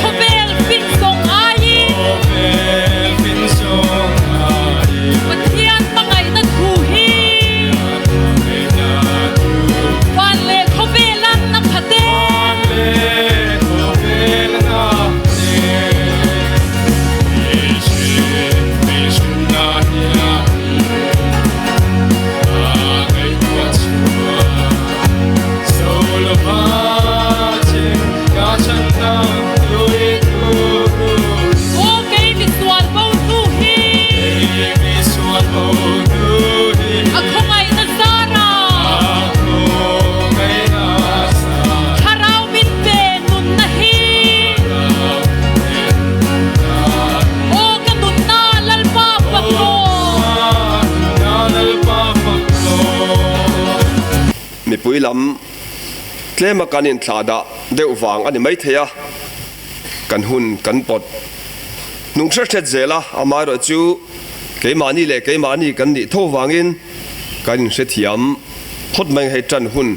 Khawvel fin zawng aiin. Pathian hmangaihna thu hi. Van leh khawvel an a khat e. Aw kei misual bo hnu hi. A khawngaihna zara. Thlarau min pe nunna hi. Aw ka nunna Lalpa fak rawh. Mipui lam tlema kan inthlah dah deuh vang a ni maithei a, kan hun kan pawt hnung hret hret zel a, amaherawh chu keimahni leh keimahni kan nih tho vangin kan inhrethiam phawt mai hei tan hun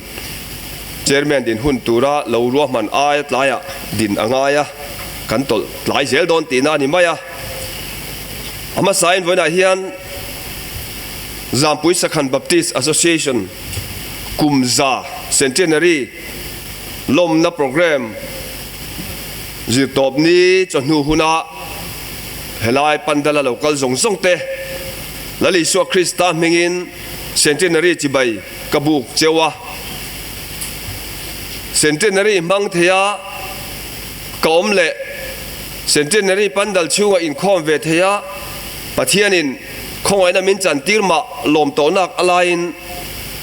Chairman din hun tura lo ruahman aia tlaiah din a ngai a, kan tawlh tlai zel dawn tihna a ni mai a. A hmasain vawiinah hian Zampui Sakhan Baptist Association kum za Centenary lawmna programme zirtawp ni chawhnu huna helai pandala lo kal zawng zawng te Lal Isua Krista hmingin Centenary chibai ka buk cheu a. Centenary hmang theia ka awm leh Centenary pandal chhunga inkhawm ve theia Pathianin Khawngaihna min chantir mah lawm tawhnak a laiin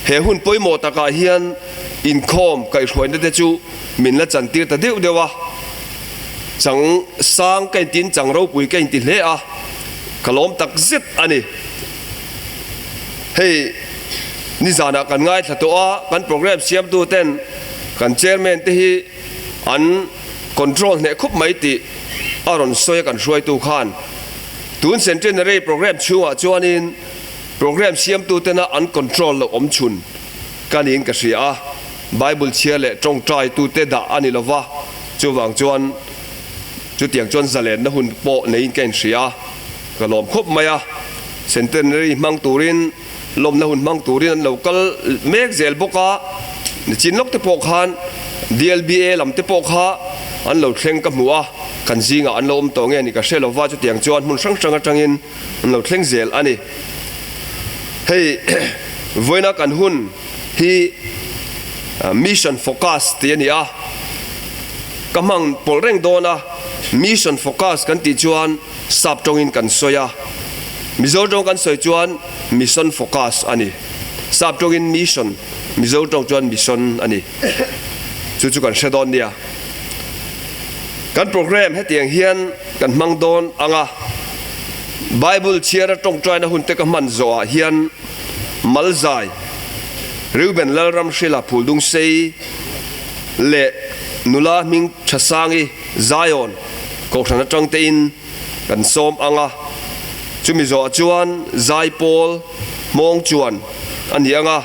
he hun pawimawh takah hian inkhawm kaihhruaina te chu min la chantir ta deuh deuh a. Chang sang ka intiin chang ropui ka inti hle a, ka lawm tak zet a ni. Hei nizanah kan ngaithla tawh a, kan programme siamtu ten kan chairman te hi an control hneh khup mai tih a rawn sawi a kan hruaitu khan. Tun Centenary programme chhungah chuanin programme siamtutena an control loh awm chhun ka niin ka hria a, Bible chhiar leh tawngtaitute dah a ni lova, chuvang chuan chutiang chuan zalenna hun pawh neiin ka inhria a, ka lawm khawp mai a. Centenary hmang turin lawmna hun hmang turin an lo kal mek zel bawk a, nichin lawk te pawh khan DLBA lam te pawh kha an lo thleng ka hmu a, kan zingah an lo awm tawh nge ni ka hre lo va, chutiang chuan hmun hrang hrang atangin an lo thleng zel a ni. Hei vawiina kan hun hi Mission Focus tih a ni a, ka hmang pawlh reng dawn a, Mission Focus kan tih chuan Sap tawngin kan sawi a, Mizo tawng kan sawi chuan Mission Focus a ni. Sap tawngin Mission, Mizo tawng chuan Mission a ni. Chu chu kan hre dawn nia. Kan program hetiang hian kan hmang dawn ang a, Bible chhiara tawngtaina hun te ka hman zawhah hian Malzai, Reuben Lalramhrila Phuldungsei leh nula hming Thasangi Zion Kohhran atang tein kan sawm ang a, chumi zawhah chuan Zaipawl hmawng chuan a ni ang a,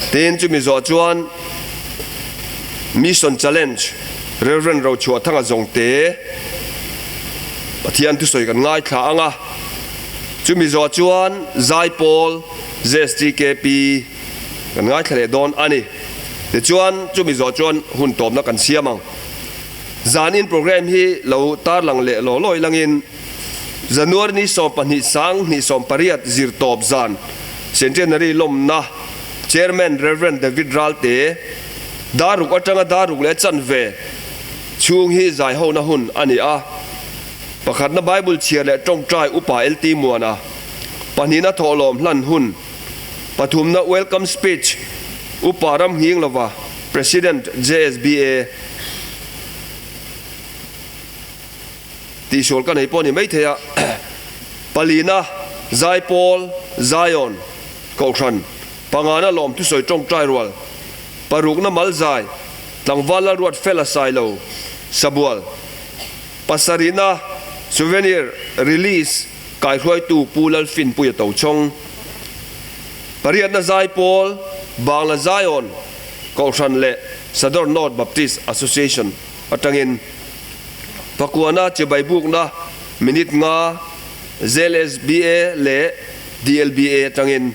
tin chumi zawhah chuan Mission Challenge Rev. Rochhuahthanga Zawngte Pathian thusawi kan ngaithla ang a, chumi zawhah chuan Zaipawl ZSTKP kan ngaithla leh dawn a ni. Tichuan chumi zawhah chuan hun tawpna kan siam ang. Zanin programme hi lo tarlang leh law lawi langin January ni 12 sang hnih 18 zirtawp zan Centenary lawmna Chairman Rev. David Ralte daruk atanga daruk leh chanve chhung hi zaihona hun a ni a. Pakhatna Bible chhiar leh tawngtai Upa LT Muana, pahnihna thawhlawm hlan hun, pathumna Welcome Speech Upa Ramnghing lova President JSBA, Tihsual ka nei pawh a ni maithei a, palina Zaipawl, Zion, Kohhran, pangana lawm thusawi tawngtai rual, parukna Malzai, Tlangval Lalruat Fela Sailo, Sabual, pasarihna Souvenir Release kaihruaitu Pu Lalfinpuia Tochhawng, pariatna Zaipawl, Bangla Zion, Kohhran leh Sadawr North Baptist Association. atangin Pakuana chibai bukna minute nga ZSBA leh DLBA atangin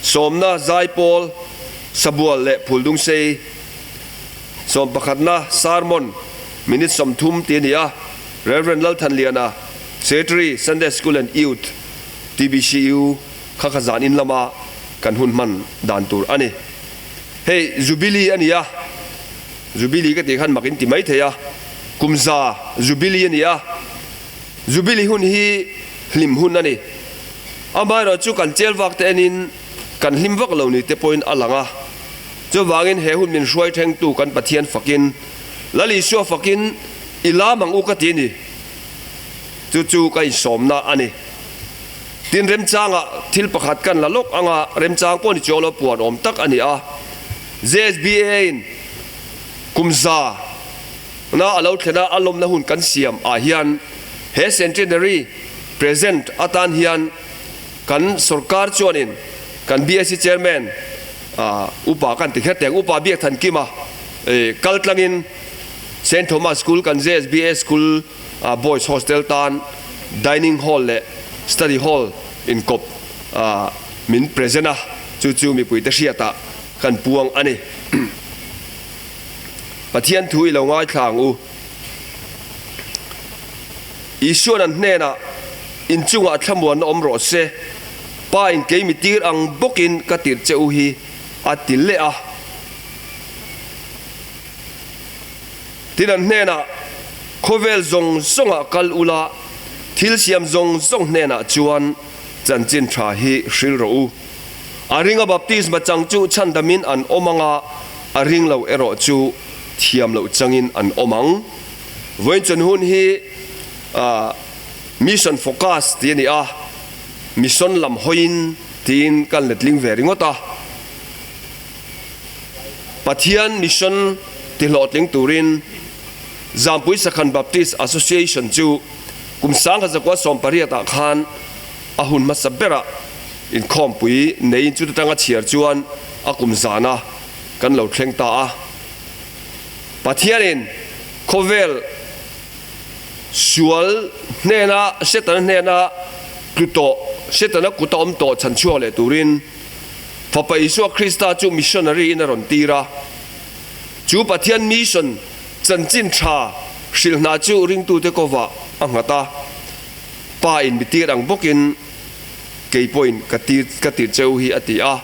sawmna Zaipawl, Sabual leh Phuldungsei sawmpakhatna Sermon minute 30 tih a ni a, Rev. Lalthanliana, Secretary, Sunday School and Youth, TBCU kha kha zan in lama kan hun hman dan tur a ni. Hei Jubilee a ni a, Jubilee ka tih khan mak in ti mai thei a, kum za Jubilee a ni a, Jubilee hun hi hlim hun a ni. Amaherawh chu kan chel vak te enin kan hlim vak lo ni te pawhin a lang a, chuvangin he hun min hruai thlengtu kan Pathian fakin, Lal Isua fakin i lam ang u ka ti a ni. Chu chu ka insawmna a ni. Tin remchangah thil pakhat kan la lawk anga remchang pawh ni chuang lo puan awm tak a ni a. JSBA in kum za na a lo thlen a, a lawmna hun kan siam ah hian he centenary present atan hian kan sorkar chuanin kan BSC chairman upa kan ti kher teh ang, Upa Biakthankima kal tlangin Saint Thomas School kan JSBA School Boys Hostel tan Dining Hall leh Study Hall inkawp min present a, chu chu mipuite hriatah kan puang a ni. Pathian thu i lo ngaithla ang u. Isuan an hnenah, Inchungah thlamuanna awm rawh se, Pa in kei mi tir ang bawkin ka tirh che u hi a ti leh a. Tin an hnenah, Khawvel zawng zawngah kal ula, thil siam zawng zawng hnenah chuan chanchin tha hi hril rawh u. A ringa baptisma chang chu chhandamin an awm ang a, a ring lo erawh chu thiam loh changin an awm ang. Vawiin chun hun hi Mission Focus tih a ni a, Mission lam hawiin tiin kan letling ve ringawt a. Pathian mission tihlawhtling turin Zampui Sakhan Baptist Association chu kum 1918 ah khan a hun hmasa berah inkhawmpui neiin chuta tanga chhiar chuan a kum zana kan lo thleng ta a. Pathianin khawvel sual hnena Setana hnena tlu tawh, Setana kuta awm tawh chhanchhuak leh turin Fapa Isua Krista chu missionary in a rawn tir a. Chu Pathian mission chanchin tha hrilh hna chu ringtute kovah a nghat a. Pa in mi tir ang bawkin kei pawhin ka tir ka tir che u hi a ti a.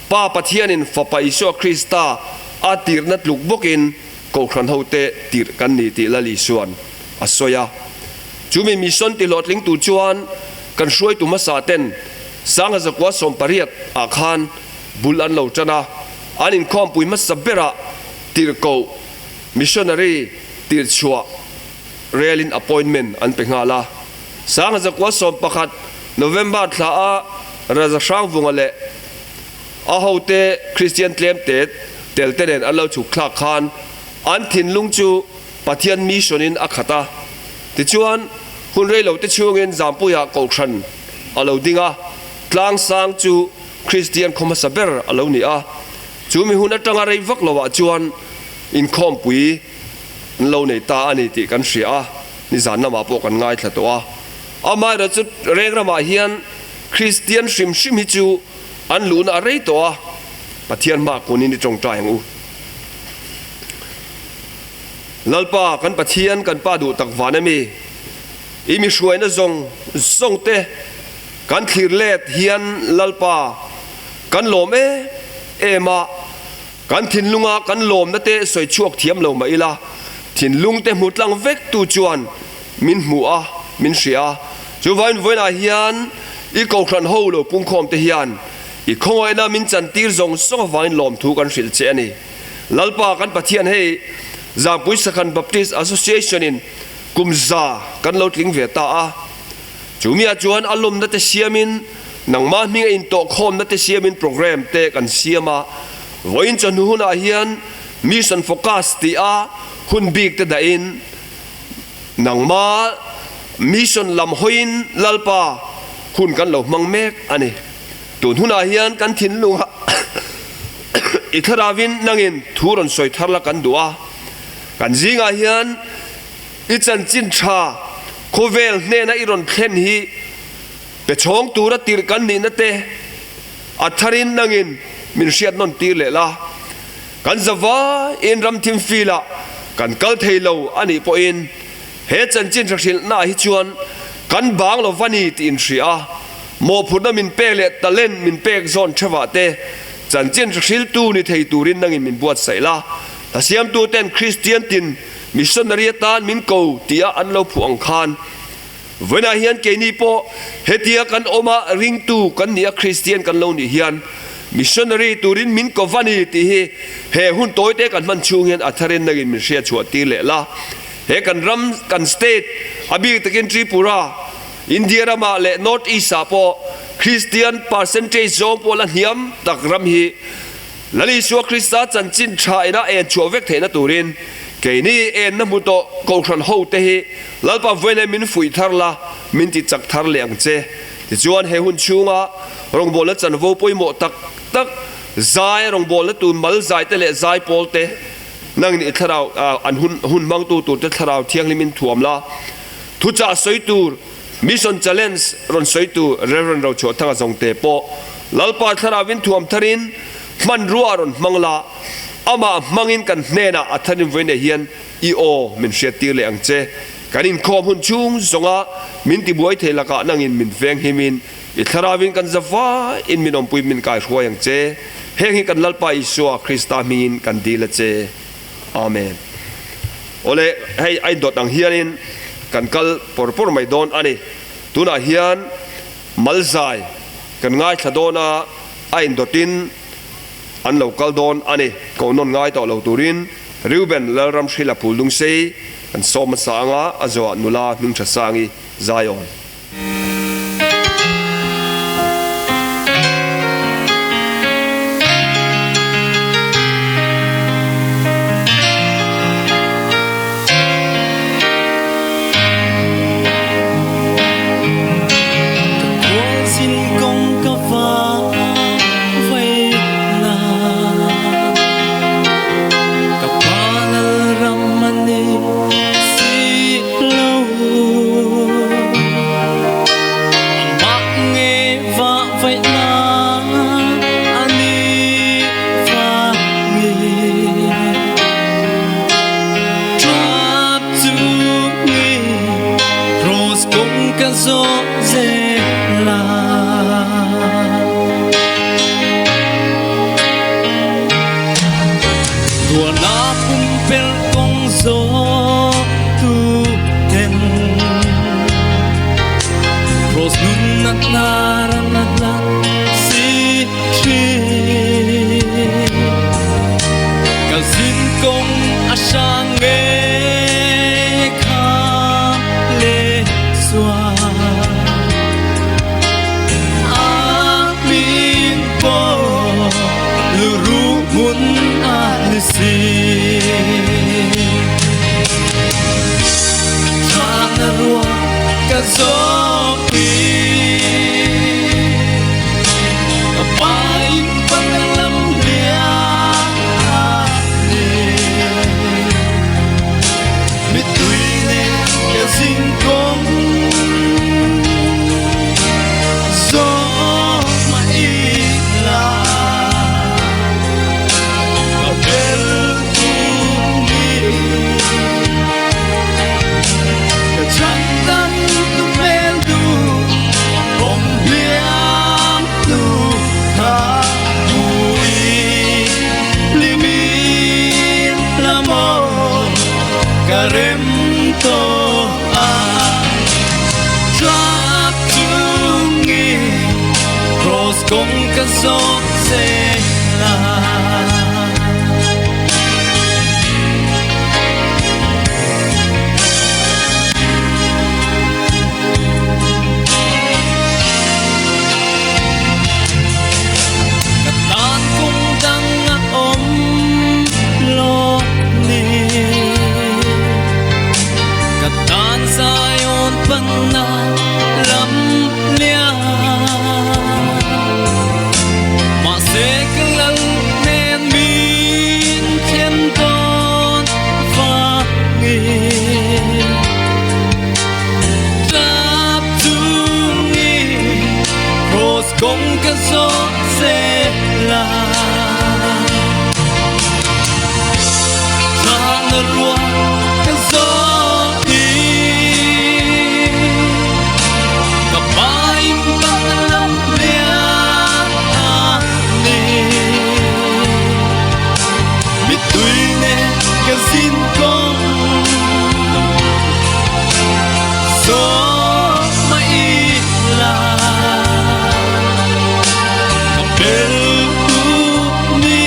Pa Pathianin Fapa Isua Krista a tirhna tluk bawkin Kohhran hote tirh kan ni tih Lal Isua'n a sawi a. Chu mi mission tihlawhtling tur chuan kan hruaitu hmasa ten 1918 ah khan bul an lo tan a, an inkhawmpui hmasa berah tirhkoh, missionary, tirhchhuah relin appointment an pe nghal a. 1911 November thla a Raja Hrangvunga leh a hote Kristian tlemte telte nen an lo chhuk thlak khan an thinlung chu Pathian mission in a khat a. Tichuan, hun reilote chhungin Zampuiah Kohhran a lo ding a, Tlangsang chu Kristian khaw hmasa ber a lo ni a. Chu mi hun atanga rei vak loah chuan inkhawmpui an lo nei ta a ni tih kan hria a, nizan lamah pawh kan ngaithla tawh a. Amaherawh chu reng ramah hian Kristian hrim hrim hi chu an luhna a rei tawh a, Pathian hma kunin i tawngtai ang u. Lalpa kan Pathian kan Pa duh tak van ami? I mi hruaina zawng zawng te kan thlir let hian Lalpa kan lawm em em a, kan thinlunga kan lawmna te sawi chhuak thiam lo mah ila, thinlung te hmu tlang vek tu chuan min hmu a, min hria a. Chuvain vawiinah hian i kohhran ho lo pungkhawm te hian i khawngaihna min chantir zawng zawng avangin lawmthu kan hrilh che a ni. Lalpa kan Pathian hei Zangpui Sakhan Baptist Association in kum za kan lo tling ve ta a, chumi ah chuan a lawmna te siamin nangmah hming a intawhkhawmna te siamin program te kan siam a, vawiin chawhnu hunah hian Mission Focus tih a hun bik te dahin nangmah mission lam hawiin Lalpa hun kan lo hmang mek a ni. Tun hunah hian kan thinlungah i thlarauin nangin thu rawn sawi thar la kan duh a. Kan zingah hian i chanchin tha khawvel hnena i rawn thlen hi pe chhawng tura tirh kan nihna te a tharin nangin min hriat nawn tir leh la. Kan zavaiin ramthim filah kan kal thei lo a nih pawhin he chanchin tha hrilhnaah hi chuan kan bang lo va ni tih inhria a, mawhphurhna min pek leh talent min pek zawn thevah te chanchin tha hriltu ni thei turin nangin min buatsaih la. Hla siamtuten Kristian tin missionary atan min ko tia an lo phuh ang khan Vawiinah hian keini pawh hetia kan awm a, ringtu kan nih a, Kristian kan lo nih hian missionary turin min ko va ni tih hi he hun tawite kan hman chhung hian a tharin nangin min hriat chhuah tir leh la. He kan ram, kan state, a bik takin Tripura, India ramah leh North East ah pawh Kristian percentage zawng pawh la hniam tak ram hi Lal Isua Krista chanchin tha ina en chhuah vek theihna turin keini enna hmu tawh Kohhran hote hi Lalpa vawiin min fuih thar la, min ti chak thar leh ang che. Tichuan he hun chhunga rawngbawlna chanvo pawimawh tak tak, zai rawngbawlna tur mal zaite leh zai pawlte nangin i thlarau an hun hun hmangtu turte thlarau thianghlimin thuam la. Thuchah sawi tur Mission Challenge rawn sawi tu Rev. Rochhuahthanga zawngte pawh Lalpa thlarauin thuam tharin hmanrua rawn hmang la, amah hmangin kan hnenah a tharin vawiinah hian I aw, min hriattir leh ang che. Kan inkhawm hun chhung zawnga min tibuai thei lakah nangin min veng himin i thlarauin kan za vaiin min awmpui min kaihruai ang che. Heng hi kan Lalpa Isua Krista hmingin kan dil a che. Amen. Awle, hei a indawt ang hianin kan kal pawr pawr mai dawn a ni. Tunah hian malzai kan ngaithla dawn a, a indawtin an lo kal dawn a ni. Kohnawn ngai tawh lo turin Reuben Lalramhrila Phuldungsei an sawm hmasa anga a zawhah nula hmingtha sangi Zion. rua ka zawh hi Ka pain pan lam lian a ni Mittui nen ka zin kawng Zawh mah ila Ka bel u ni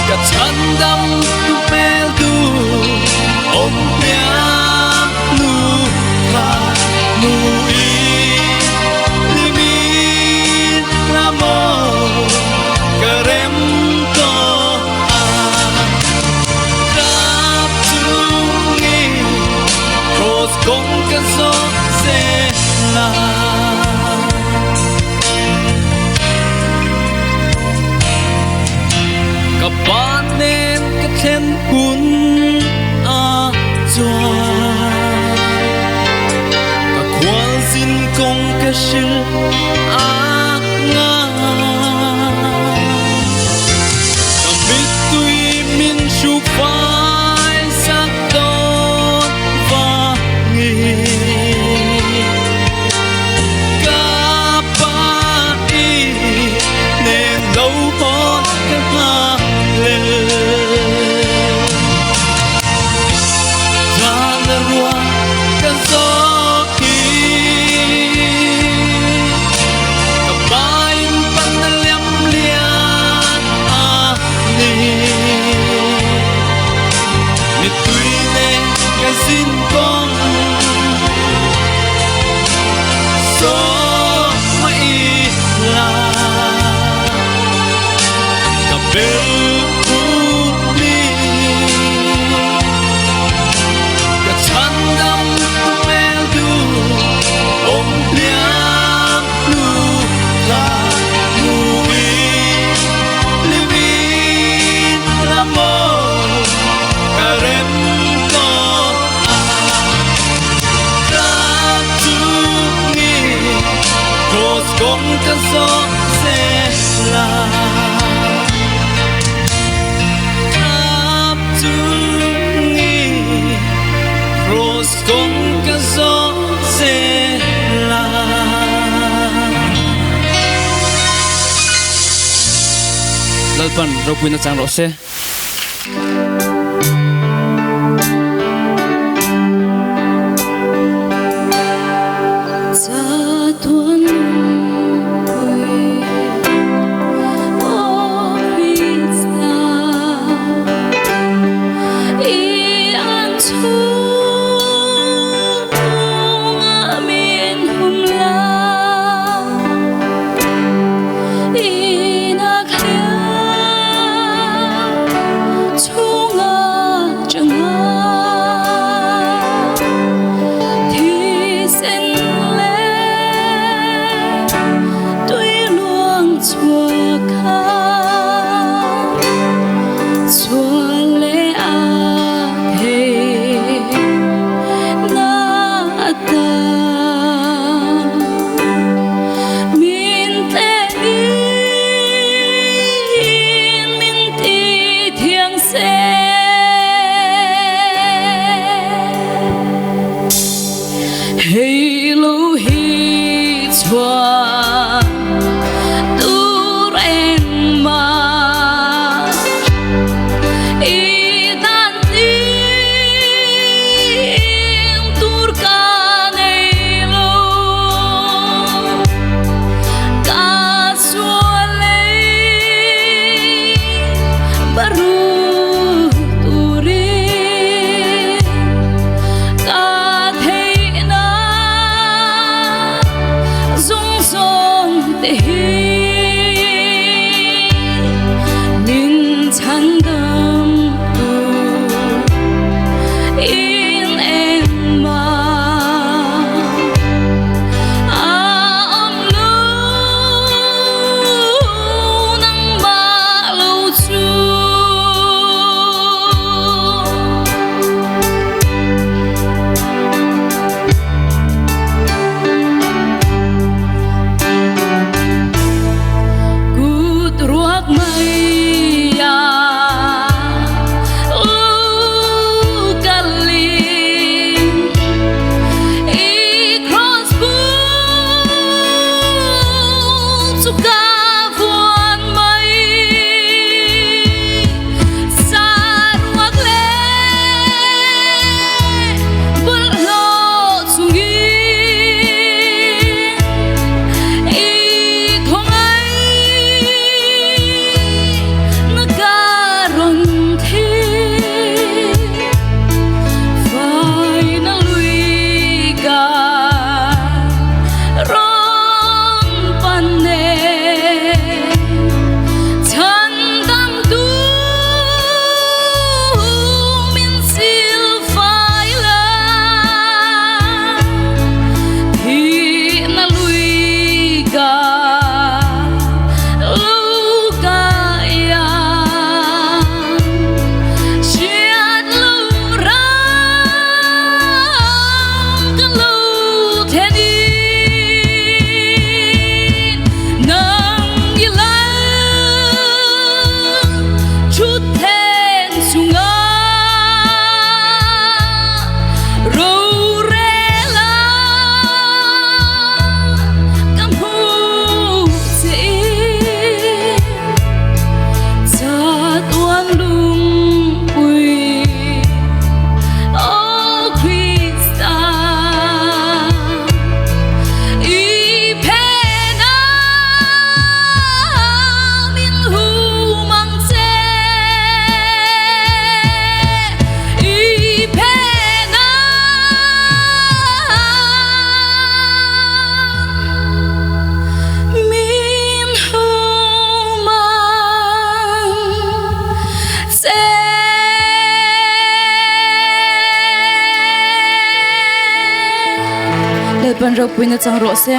Ka chhandam tu hmel du awm hniam nu kha hmu i limin la maw ka rem tawh a Tap chungin Cross kawng ka zawh zel a. Ka pa nen ka thlen hun a chuan ka khualzin kawng ka hrilh a ngai. Ka mittui min hruk fai sak dawn vangin ka pa i nen lo hawn ka nghalel. Zan a ruah ka zawk hi ka pain pan a liam lian a ni. Mittui nen ka zin kawng zawh mah ila ka bel u ni. Ka chhandam tu hmel du awm hliam hnu kha hmu i limin la maw ka rem tawh a. Tap chungin Cross kawng ka zawh zel a. Tap chungin Cross kawng ka zawh zel a. Lalpan ropuina chang rawh se. ropuina chang rawh se.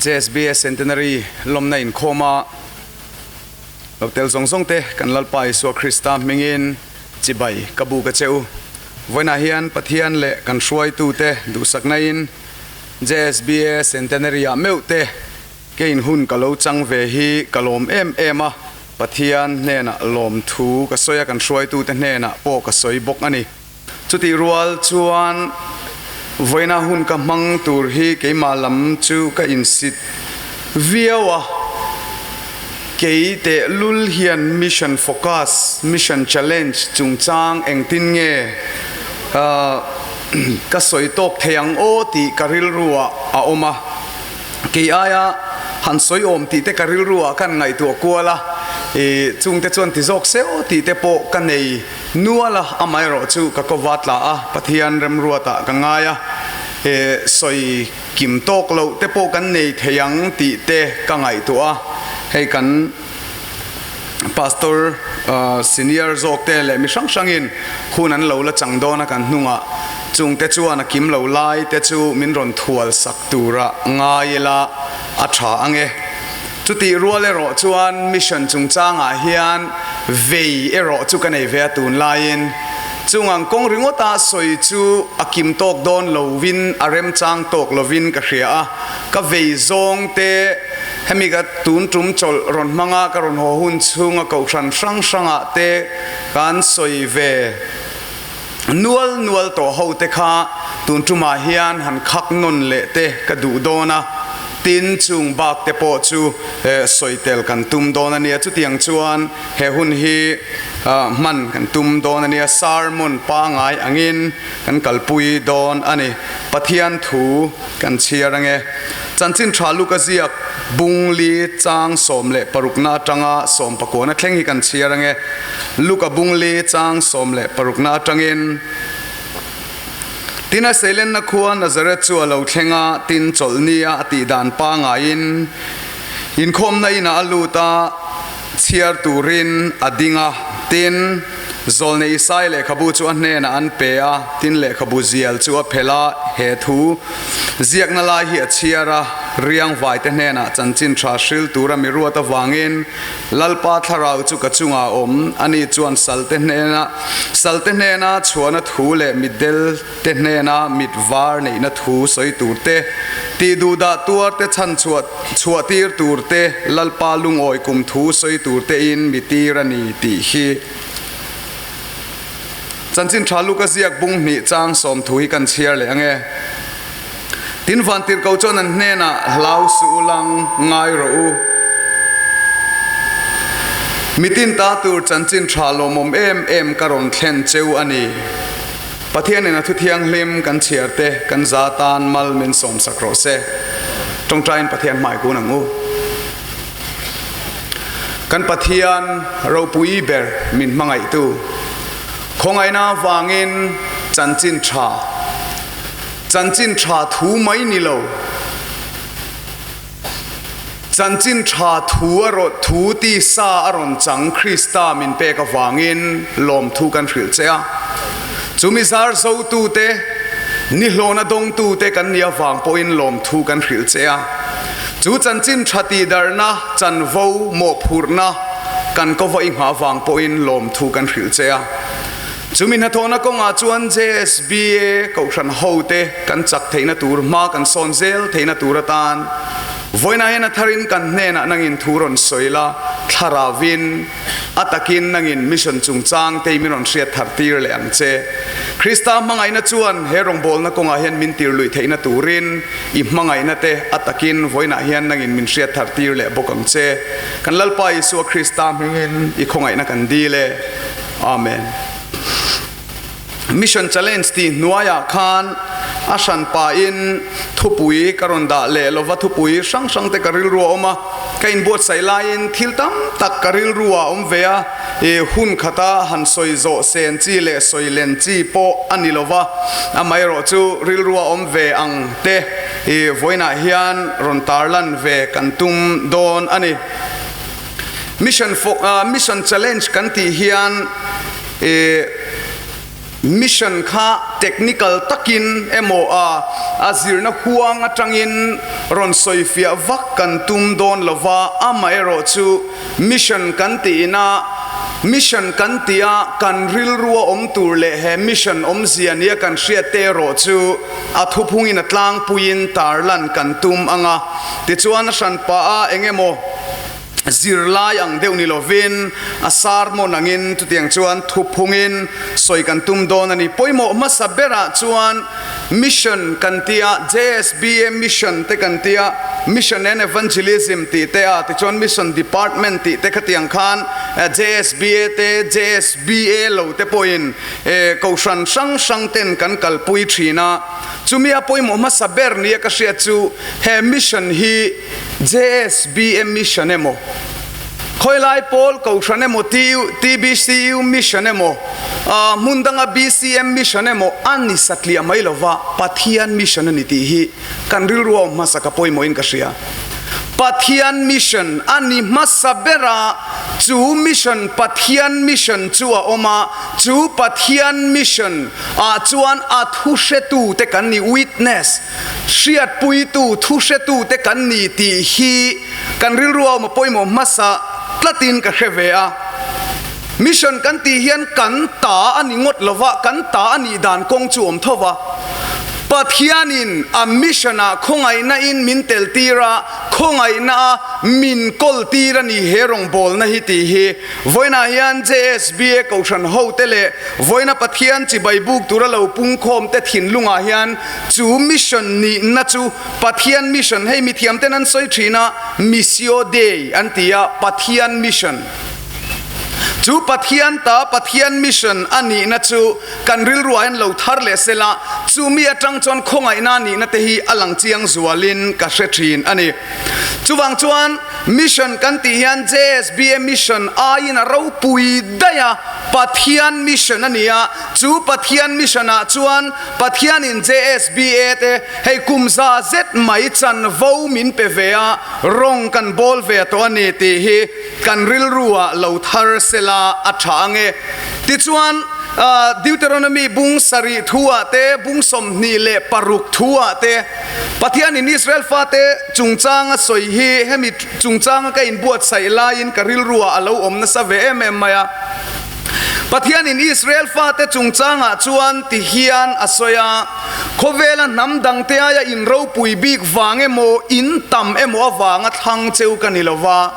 JSBA Centenary lawmna inkhawm a lo tel zawng zawng te kan Lalpa Isua Krista hmingin chibai ka bu ka che u. Vawiinah hian Pathian leh kan hruaitute duhsakna in JSBA Centenary ah meuh te Kein hun ka lo chang ve hi ka lawm em em a, Pathian hnenah lawmthu ka sawi a, kan hruaitute hnenah pawh ka sawi bawk a ni. Chutih rual chuan vawiina hun ka hmang tur hi keimah lam chu ka insit viau a, kei tehlul hian Mission Focus, Mission Challenge chungchang engtin nge ka sawi tawk thei ang aw tih ka rilruah a awm a. Kei aia han sawi awm tih te ka rilru ah kan ngaihtuah kual a, i chungte chuan ti zawk se aw tih te pawh ka nei nual a, amaherawh chu ka kova tla a, Pathian remruat ah ka ngai a, i sawi kim tawk loh te pawh kan nei thei ang tih te ka ngaihtuah a, hei kan Pastor senior zawk te leh mi hrang hrangin hun an lo la chang dawn a kan hnungah chungte chuan a kim lo lai te chu min rawn thual sak tura ngai ila a tha ang e. Chutih rual erawh chuan mission chungchangah hian vei erawh chu ka nei ve a tunlaiin Chung ang kawng ringawta sawi chu a kim tawk dawn lovin a remchang tawk lovin ka hria a, ka vei zawng te hemi ka tun tum chawlh rawn hmanga ka rawn haw hun chhunga kohhran hrang hrangah te kan sawi ve nual nual tawh ho te kha tun tumah hian han khak nawn leh te ka duh dawn a, tin chung bak te pawh chu sawi tel kan tum dawn a nia. Chutiang chuan he hun hi hman kan tum dawn a nia, sermon pangai angin kan kalpui dawn a ni. Pathian thu kan chhiar ange. Chanchin tha Luka ziak bungli chang 16na atanga sawmpakuana thleng hi kan chhiar ange. Luka bungli chang 16na atangin, Tin a seilenna khua Nazareth chu a lo thleng a, tin chawlhnia a tih dan pangaiin inkhawmna inah a lut a, chhiar turin a ding a, tin, Zawlnei Isai lehkhabu chu a hnenah an pe a, tin lehkhabu zial chu a phelh a, he thu ziakna lai hi a chhiar a, riangvaite hnenah chanchin tha hril tura mi ruat avangin Lalpa thlarau chu ka chungah a awm, ani chuan salte hnena salte hnena chhuahna thu leh mitdel te hnena mit var neihna thu sawi tur te, tih duhdah tuar te chhan chhuah chhuah tir tur te, Lalpa lungawi kum thu sawi tur tein mi tir a ni tih hi. Chanchin tha Luka ziak bung hnih chang 30 hi kan chhiar leh ange. Tin vantirhko chuan an hnenah, Hlau suh u lang, ngai rawh u. Mitin ta tur chanchin tha lawmawm em em ka rawn thlen cheu a ni. Pathianin a thu thianghlim kan chhiar te kan za tan mal min sawmsak rawh se. Tawngtaiin Pathian hmai kun ang u. Kan Pathian ropui ber min hmangaihtu khawngaihna avangin chanchin tha Chanchin tha thu mai ni lo. Chanchin tha thu a rawn thu tisa a rawn chang Krista min pek avangin lawmthu kan hrilh che a. Chumi zar zotute, nihlawna dawngtute kan nih avang pawhin lawmthu kan hrilh che a. Chu chanchin tha tihdarhna, chanvo, mawhphurhna kan kova i nghah avang pawhin lawmthu kan hrilh che a. Chumi hnathawhna kawngah chuan JSBA Kohhran hote kan chak theihna tur hma kan sawn zel theihna tur atan vawiinah hian a tharin kan hnenah nangin thu rawn sawi la, thlaravin a takin nangin mission chungchang te min rawn hriat thar tir leh ang che. Krista hmangaihna chuan he rawngbawlna kawngah hian min tir luih theihna turin i hmangaihna te a takin vawiinah hian nangin min hriat thar tir leh bawk ang che. Kan Lalpa Isua Krista hmingin i khawngaihna kan dil e. Amen. Mission Challenge tih hnuaiah khan a hran pahin thupui ka rawn dah leh lova thupui hrang hrang te ka rilru a awm a, ka inbuatsaih laiin thil tam tak ka rilru ah awm ve a, i hun khata han sawi zawh sen chi leh sawi len chi pawh a ni lova, amaherawh chu rilru a awm ve ang te i vawiinah hian rawn tarlan ve kan tum dawn a ni. Mission fo mission challenge kan tih hian ih mission kha technical takin emaw a a zirna huang atangin rawn sawifiah vak kan tum dawn lova, amaherawh chu mission kan tihna mission kan tia kan rilrua awm tur leh he mission awmzia nia kan hriat te erawh chu a thuphungin a tlangpuiin tarlan kan tum ang a, tichuan a hranpa a engemaw Zirlai ang deuh ni lovin a sermon angin chutiang chuan thuphungin sawi kan tum dawn a ni. Pawimawh hmasa berah chuan mission kan tia, JSBA mission te kan tia, mission and evangelism tih te a, tichuan mission department tih te khatiang khan JSBA te, JSBA lo te pawhin kohhran hrang hrang ten kan kalpui thin a. Chumi a pawimawh hmasa ber nia ka hriat chu he mission hi, JSBM Mission emaw, khawilai pawl Kohhran emaw, TBCU Mission emaw, hmun danga BCM Mission emaw a ni satliah mai lova Pathian Mission a ni tih hi kan rilru a awm hmasa ka pawimawhin ka hria. Pathian Mission a ni hmasa ber a, chu Mission, Pathian Mission chu a awm a, chu Pathian Mission ah chuan a thuhretute kan ni, witness, Hriatpuitu, thuhretute kan ni tih hi kan rilru a awm a pawimawh hmasa tlatin ka hre ve a. Mission kan tih hian kan ta a ni ngawt lova, kan ta a nih dan kawng chu awm tho va. Pathianin a mission ah khawngaihna in min tel tir a, khawngaihna a min kawl tir a ni he rawngbawlna hi tih hi. Vawiinah hian JSBA Kohhran hote leh vawiina Pathian chibai buk tura lo pungkhawm te thinlungah hian chu mission nihna chu Pathian mission hei mithiam ten an sawi thin a, Missio Dei an ti a, Pathian mission. Chu Pathian ta Pathian mission a nihna chu kan rilruah hian lo thar leh sela, chumi atang chuan khawngaihna nihna te hi a lang chiang zualin ka hre thin a ni. Chuvang chuan mission kan tih hian JSBA mission aiin a ropui daih a, Pathian mission a ni a, chu Pathian mission ah chuan Pathianin JSBA te hei kum za zet mai chanvo min pe ve a, rawng kan bawl ve tawh a ni tih hi kan rilru ah lo thar sela a tha ange. Tichuan Deuteronomy bung sarih thu ah te, bung 26 thu ah te Pathianin Israel fate chungchanga sawi hi hemi chungchanga ka inbuatsaih laiin ka rilru ah a lo awm nasa ve em em mai a. Pathianin Israel fate chungchangah chuan ti hian a sawi a, Khawvela hnam dangte aia in ropui bik vang emaw, in tam emaw avanga thlang cheu ka ni lo va.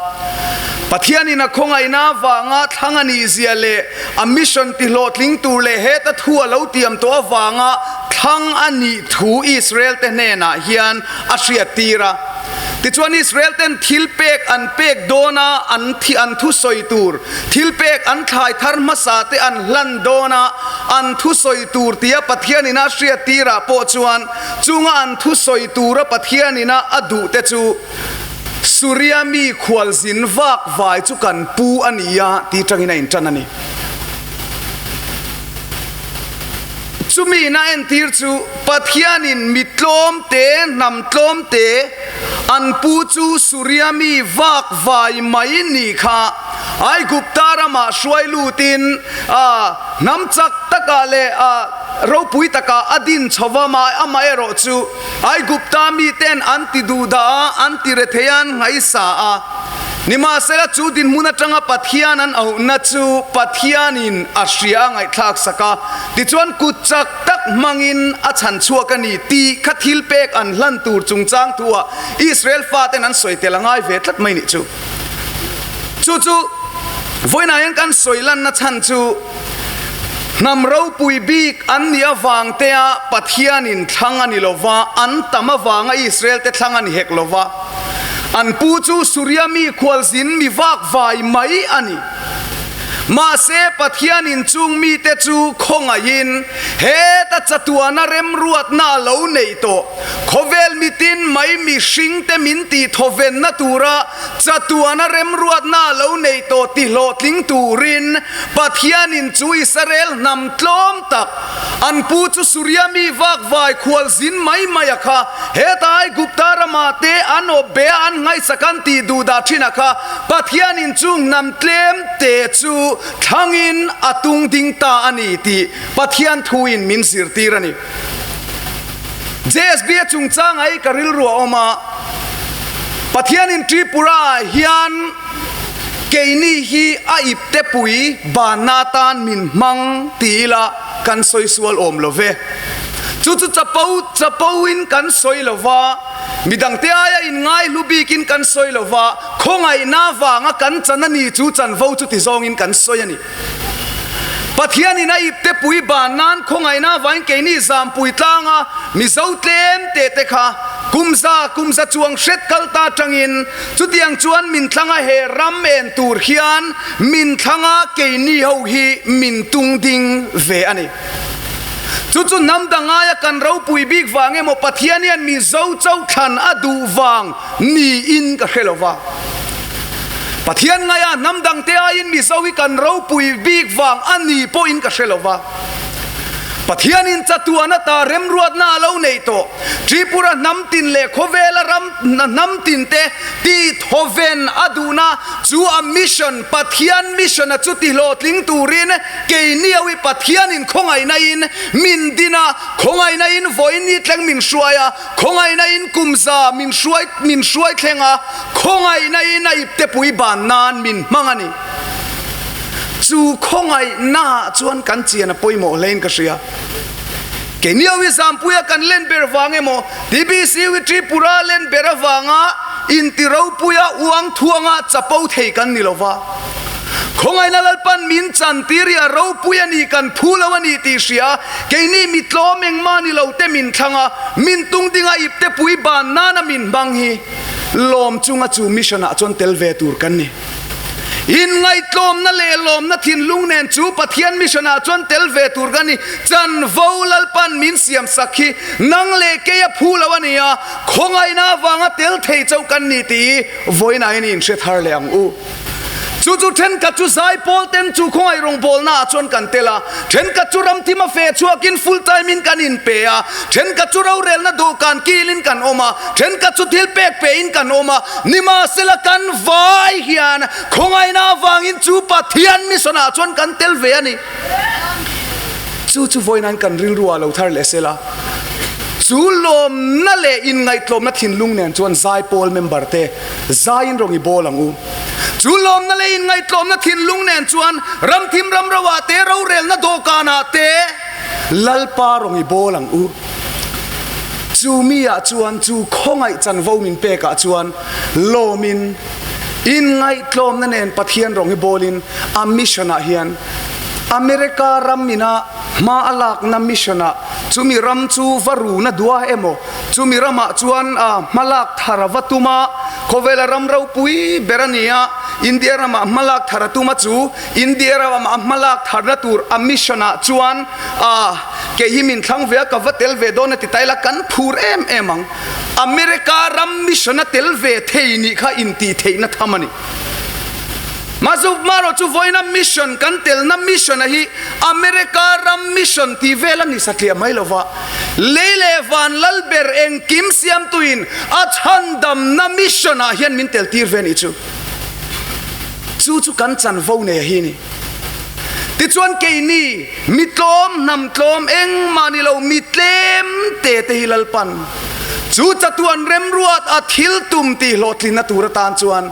Pathianin a khawngaihna avanga thlang a nih zia leh a mission ti hlawhtling tur leh heta thu a lo tiam tawh avanga thlang a nih thu Israel te hnenah hian a hriattir a. Tichuan Israel ten thil pek an pek dawn a, an thi an thusawi tur, thil pek an thlai thar hmasa te an hlan dawn a, an thusawi tur tia Pathian ina hriattir ah pawh chuan chunga an thusawi tura Pathian ina a duh te chu Suria mi khualzin vak vai chu kan pu a ni a tih tangin a intan a ni. Chumi ina entir chu Pathianin mi tlawm te, hnam tlawm te an pu chu Suria mi vak vai mai ni kha Aigupta ramah hruai lutin hnam chak takah leh ropui takah a din chho va, amaherawh chu Aigupta miten an ti duh dah a, an ti rethei a, an nghaisa a. Nimahsela, chu dinhmun atanga Pathian an auhna chu Pathianin a hria a ngaihthlak sak a, tichuan kut chak tak hmangin a chhan chhuak a ni tih kha thil pek an hlan tur chungchang thuah Israel faten an sawi tel a ngai ve tlat mai nih chu. Chu chu vawiinah hian kan sawi lanna chhan chu hnam ropui bik an nih avang tea Pathianin thlang a ni lo va, an tam avanga Israel te thlang a ni hek lo va. An pu chu Suria mi khualzin mi vak vai mai a ni. Mahse Pathianin chung mite chu khawngaihin heta chatuana remruatna a lo neih tawh. Khawvel mitin mai mihringte min tih thawvenna tura chatuana remruatna a lo neih tawh ti hlawhtling turin Pathianin chu Israel hnam tlawm tak, an pu chu Suria mi vakvai khualzin mai mai a kha, heta Aigupta ramah te an awp be a an ngaihsak an tih duh dah thin a kha, Pathianin chung hnam tlem te chu thlangin a tung ding ta a ni tih Pathian thuin min zirtir a ni. JSB a chungchang ai ka rilru a awm a, Pathianin Tripura ah hian keini hi a ipte pui banna atan min hmang ti ila kan sawi sual awm lo ve. Chu chu chapo chapo in kan sawi lo va, midangte aia inngai hlu bikin kan sawi lo va, khawngaihna vanga kan chan a ni chu chanvo chu ti zawngin kan sawi a ni. Pathianin a ipte pui ban nan khawngaihna avangin keini Zampui tlanga Mizo tlem teh te kha kumza kumza chuang hret kal ta atangin chutiang chuan min thlanga he ram en tur hian min thlanga keini ho hi min tung ding ve a ni. Chu chu hnam dang aia kan ropui bik vang emaw Pathian hian Mizo chauh thlan a duh vang niin ka hre lo va. Pathian ngaia hnam dangte aiin Mizo hi kan ropui bik vang a ni pawhin ka hre lo va. Pathianin chatuan ata remruatna a lo neih tawh. Tripura hnam tin leh khawvela ram hnam tinte tih thawven a duhna chu a mission, Pathian mission a chu tihlawhtling turin keini ho hi Pathianin khawngaihnain min din a, khawngaihnain vawiin ni thleng min hruai a, Khawngaihna in kum za min hruai min hruai thleng a, khawngaihna in a ipte pui ban nan min hmang a ni. Chu khawngaihnaah chuan kan chian a pawimawh hlein ka hria. Keiniawi Zampuia kan len ber vang emaw, TBC wi Tripura len ber avanga inti ropuia uang thuanga chapo thei kan ni lova. Khawngaihna Lalpan min chantir i a ropui a ni kan phu lo a ni tih hria, keini mi tlawm engmah ni lo te min thlang a, min tung dinga iptepui ban nana min hmang hi lawm chunga chu mission ah chuan tel ve tur kan ni. Inngaihtlawmna leh lawmna thinlung nen chu Pathian mission ah chuan tel ve tur ka ni. Chanvo Lalpan min siam sak hi nang leh kei a phu lo a ni a, khawngaihna avanga tel thei chauh kan ni tih hi vawiinah hian i inhre thar leh ang u. Chu chu thenkhat chu zaipawl ten chu khawngaih rawngbawlna ah chuan kan tel a, thenkhat chu ramthim a feh chhuakin full time in kan inpe a, thenkhat chu rorelna dawhkan kilin kan awm a, thenkhat chu thil pek pe in kan awm a, Nimahsela kan vai hian khawngaihna avangin chu Pathian mission ah chuan kan tel ve a ni. Chu chu vawiin kan rilru ah lo thar leh sela, chu lawmna leh inngaihtlawmna thinlung nen chuan zaipawl member te zaiin rawn i bawl ang u. Chu lawmna leh inngaihtlawmna thinlung nen chuan ramthim ramro ah te, rorelna dawhkan ah te Lalpa rawn i bawl ang u. Chu mi ah chuan chu khawngaih chanvo min pek ah chuan lawmin inngaihtlawmna nen Pathian rawng hi bawlin a mission ah hian America ram ina hma a lakna mission ah chumi ram chu va runa duah emaw chumi ram ah chuan hma lak thar a va tum a, khawvela ram ropui ber a ni a, India ram ah hma lak thar a tum a chu India ram ah hma lak tharna tur a mission ah chuan A, kei hi min thlang ve a, ka va tel ve dawn a ti ta ila, kan phur em em ang. America ram mission a tel ve thei nih kha intih theihna tham a ni. Mahse, marawh chu vawiina mission kan telna mission a hi America ram mission tih vel a ni satliah mai lova, lei leh van lal ber engkim siamtuin a chhandamna mission ah hian min tel tir ve a nih chu. Chu chu kan chanvo nei a hi ni. Tichuan keini mi tlawm, hnam tlawm engmah ni lo mi tlem te te hi Lalpan chu chatuan remruat a thil tum tih hlawhtlinna tur atan chuan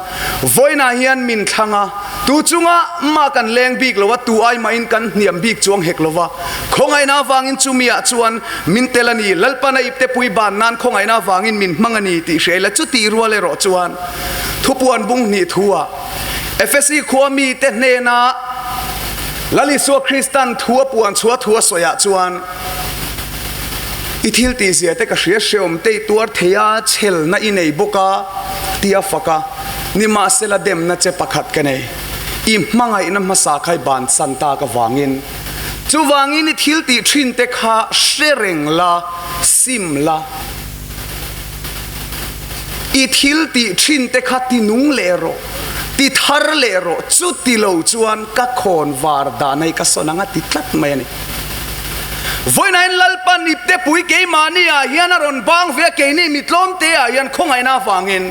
vawiinah hian min thlang a, tu chunga mah kan leng bik lo a, tu ai mahin kan hniam bik chuang hek lo va, khawngaihna avangin chumi-ah chuan min tel a ni, Lalpan a iptepui ban nan khawngaihna avangin min hmang a ni tih hria ila chutih rual erawh chuan thupuan bung hnih thu-ah Efesi khua mite hnena Lal Isua Kristan thu a puan chhuah thu a sawiah chuan, I thil tihzia te ka hria hreawm te i tuar thei a, chhelna i nei bawk a, ti a fak a. Nimahsela demna che pakhat ka nei, i hmangaihna hmasa kha i bansan tak avangin. Chuvangin i thil tih thin te kha hre reng la, sim la. I thil tih thin te kha ti nung leh rawh, ti thar leh rawh, chuti lo chuan ka khawn var dan hei ka sawn ang a ti tlat mai a ni. Vawiinain Lalpa niptepui keimahni ah hian a rawn bang ve a, keini mi tlawmte ah hian khawngaihna avangin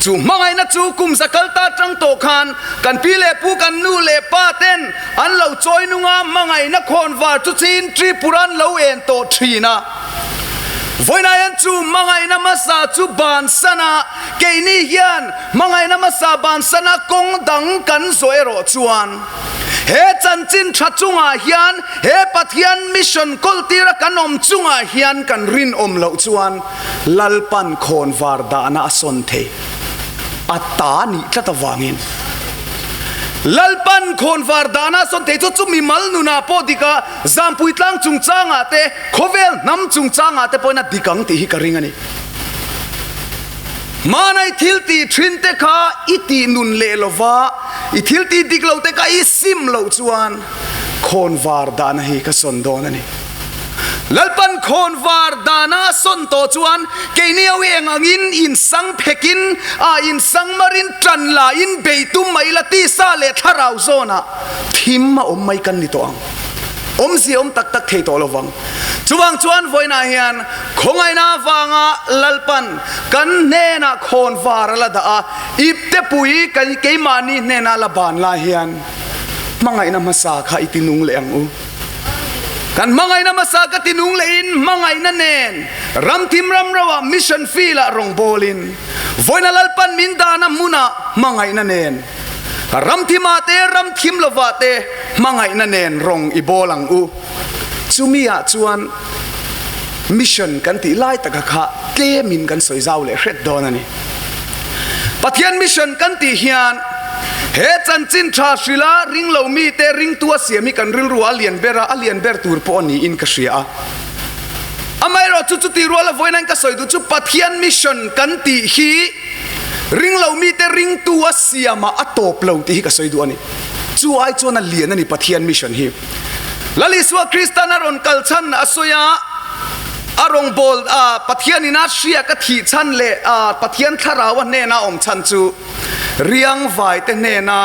chu hmangaihna chu kum za kal ta tang tawh khan kan pi leh pu kan nu leh pa ten an lo chawi nung a, hmangaihna khawn var chu chin Tripura an lo en tawh thin a. Vawiinah hian chu hmangaihna hmasa chu bansan a, keini hian hmangaihna hmasa bansan a kawng dang kan zawh erawh chuan he chanchin tha chungah hian he Pathian mission kawltira kan awm chungah hian kan rinawm loh chuan Lalpan khawnvar dahna a sawn thei a ta nih tlat avangin Lalpan khawnvar dahna a sawn thei chu chu mimal nunah pawh dik a, Zampui tlang chungchangah te, khawvel hnam chungchangah te pawhin a dik ang tih hi ka ring a ni. Hmanai thil tih thin te kha i tih nun leh lova, i thil tih dik lo te kha i sim loh chuan khawnvar dahna hi ka sawn dawn a ni. Lalpan khawnvar dahna a sawn tawh chuan keini ho hi eng angin insang phekin, a insang marin tan la in bei tum mai la tisa leh thlarau zawnah thim a awm mai kan ni tawh ang. Awmzia awm tak tak thei tawh lo vang. Chuvang chuan vawiinah hian khawngaihna avanga Lalpan kan hnenah khawnvar a la dah a, iptepui keimahni hnena la ban lai hian hmangaihna hmasa kha i tinung leh ang u. Kan hmangaihna hmasa ka tinung lehin hmangaihna nen ramthim ramroah mission field ah rawngbawlin vawiina Lalpan min dahna hmunah hmangaihna nen. Ramthimah te, ramthim lovah te hmangaihna nen rawng i bawl ang u. Chumi ah chuan mission kan tih lai taka kha tlemin kan sawi zau leh hret dawn a ni. Pathian mission kan tih hian he chanchin tha hrila ringlo mite ringtu a siam hi kan rilru a lian ber a, a lian ber tur pawh a niin ka hria a. Amaherawh chu chuti rual a vawiin ka sawi duh chu Pathian mission kan tih hi ringlo mite ringtu a siamah a tawp lo tih hi ka sawi duh a ni. Chu ai chuan a lian a ni Pathian mission hi. Lal Isua Kristan a rawn kal chhan a sawi a, a rawngbâwl a Pathian ina hriak a thih chhan leh a Pathian thlarau a hnena awm chhan chu riangvai te hnena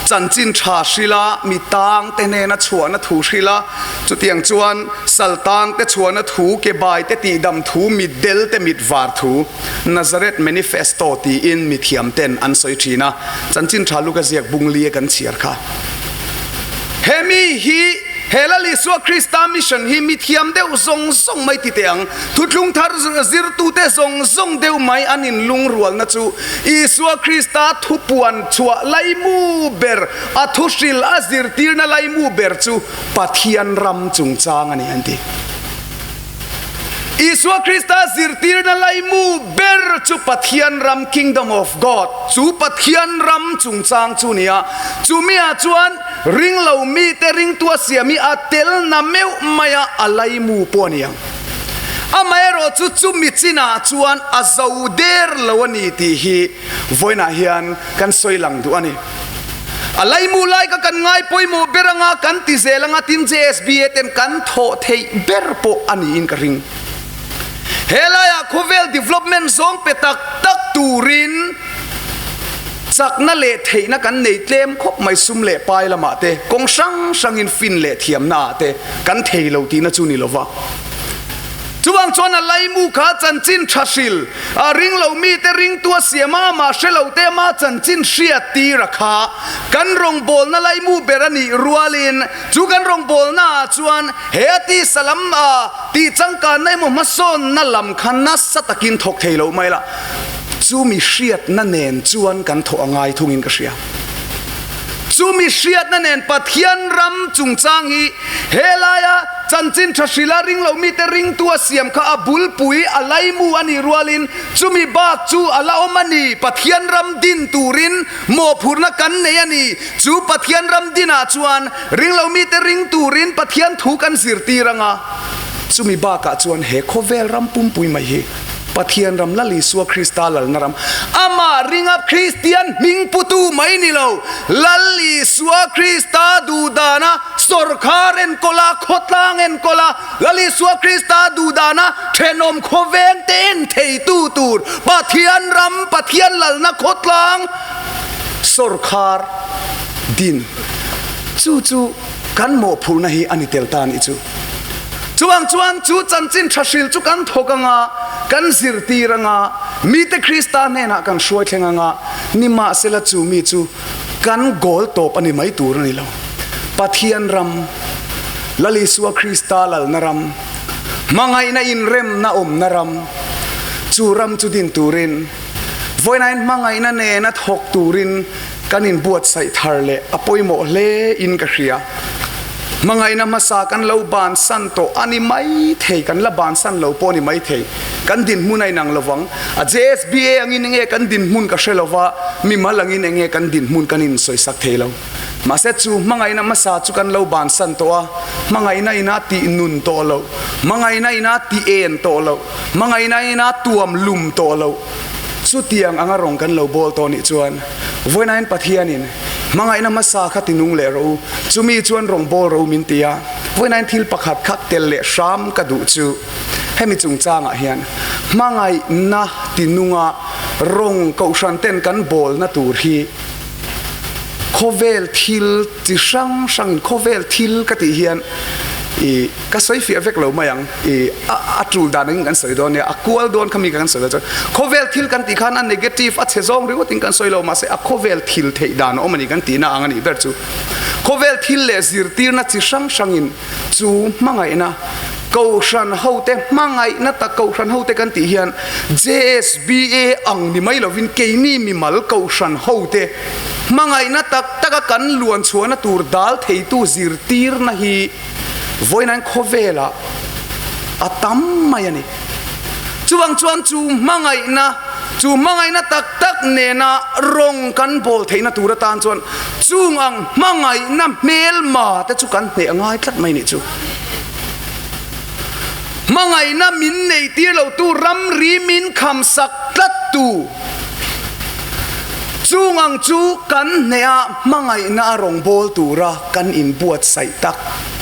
chanchin tha hril a, mi tang te hnena chhuahna thu hril a, chutiang chuan sal tang te chhuahna thu, ke bai te tihdam thu, mit del te mit var thu, Nazareth Manifesto tiin mithiam ten an sawi thin a, chanchin tha Luka ziak bungli a kan chhiar kha. He mi hi he Lal Isua Krista mission hi mi thiam deuh zawng zawng mai ti teh ang. Thuthlung thar zirtute zawng zawng deuh mai an inlungrualna chu Isua Krista thupuan chhuah laimu ber, a thuhril a zirtirna laimu ber chu Pathian ram chungchang a ni an ti. Isua Krista zirtirna laimu ber chu Pathian ram, Kingdom of God, chu Pathian ram chungchang chu ni a. Chumiah chuan ringlo mite ringtua siam hi a tel na meuh mai a, a laimu pawh a ni ang. Amaherawh chu chumi chinah chuan a zo der lo a ni tih hi vawiinah hian kan sawi lang duh a ni. A laimu lai kha kan ngai pawimawh ber anga kan ti zel anga tin JSBA ten kan thawh theih ber pawh a niin ka ring. He laiah khawvel development zawng pe tak tak turin chakna leh theihna kan nei tlem khawp mai sum leh pai lamah te kawng hrang hrangin fin leh thiamna ah te kan thei lo tihna chu ni lova. Chuvang chuan a laimu kha chanchin tha hril, a ring lo mite ringtu a siam a, amah hre lo te ama chanchin hriat tir a kha. Kan rawngbawlna laimu ber a nih rualin chu kan rawngbawlna ah chuan he a tisa lam a tih changkanna emaw hmasawnna lam kha nasa takin thawk thei lo mai la, chumi hriatna nen chuan kan thawh a ngai thungin ka hria. Chumi hriatna nen Pathian ram chungchang hi helaia chanchin tha hrila ring lo mite ringtu a siam kha a bulpui a laimu a nih rualin chumi bak chu a la awm a ni. Pathian ram din turin mawhphurhna kan nei a ni. Chu Pathian ram dinah chuan ring lo mite ring turin Pathian thu kan zirtir anga chumi bakah chuan he khawvel ram pumpui mai hi Pathian ram Lal Isua Krista lalna ram, amah ringa Kristian hming putu mai ni lo, Lal Isua Krista duhdana sawrkhar enkawl a, khawtlang enkawl a, Lal Isua Krista duhdana thenawm khawveng te en theitu tur Pathian ram, Pathian lalna khawtlang sawrkhar din chu chu kan mawhphurhna hi a ni tel ta a nih chu. Chuvang chuan chu chanchin tha hril chu kan thawk anga, kan zirtir anga, mite Krista hnenah kan hruai thleng anga, nimahsela chu mi chu kan goal tawp a ni mai tur a ni lo. Pathian ram, Lal Isua Krista lalna ram, hmangaihna inremna awmna ram, chu ram chu din turin, vawiinain hmangaihna nena thawk turin kan inbuatsaih thar leh a pawimawh hle in ka hria. Hmangaihna hmasa kan lo bansan tawh a ni mai thei, kan la bansan lo pawh a ni mai thei. Kan dinhmun a inang lovang. A JSBA angin enge kan dinhmun ka hre lova, mimal angin enge kan dinhmun kan insawisak thei lo. Mahse chu hmangaihna hmasa chu kan lo bansan tawh a, hmangaihna ina tih nun tawh loh, hmangaihna ina tih en tawh loh, hmangaihna ina tuam lum tawh loh, chutiang anga rawng kan lo bawl tawh nih chuan vawiinain Pathianin hmangaihna hmasa kha ti nung leh rawh u, chumi chuan rawng bawl rawh u min ti a, vawiinain thil pakhat kha tel leh hram ka duh chu hemi chungchangah hian hmangaihna ti nunga rawng kohhran ten kan bawlna tur hi khawvel thil chi hrang hrangin khawvel thil ka tih hian ih ka sawi fiah vek lo mai ang ih a a tul dan angin kan sawi dawn nia a kual dawn kha mi kan sawi lo chuan khawvel thil kan tih khan a negative a chhe zawng ringawt in kan sawi lo mahse a khawvel thil theih dan a awm a ni kan tihna ang a nih ber chu khawvel thil leh zirtirna chi hrang hrangin chu hmangaihna kohhran hote hmangaihna tak kohhran hote kan tih hian JSBA ang ni mai lovin keini mimal kohhran hote. Hmangaihna tak taka kan luan chhuahna tur dal theitu zirtirna hi vawiin khawvelah a tam mai a ni. Chuvang chuan chu hmangaihna, chu hmangaihna tak tak nena rawng kan bawl theihna tur atan chuan chung ang hmangaihna hmelma te chu kan hneh a ngai tlat mai nih chu. Hmangaihna min neihtir lotu ramri min khamsak tlattu chung ang chu kan hnehah hmangaihna a rawngbâwl tura kan inbuatsaih tak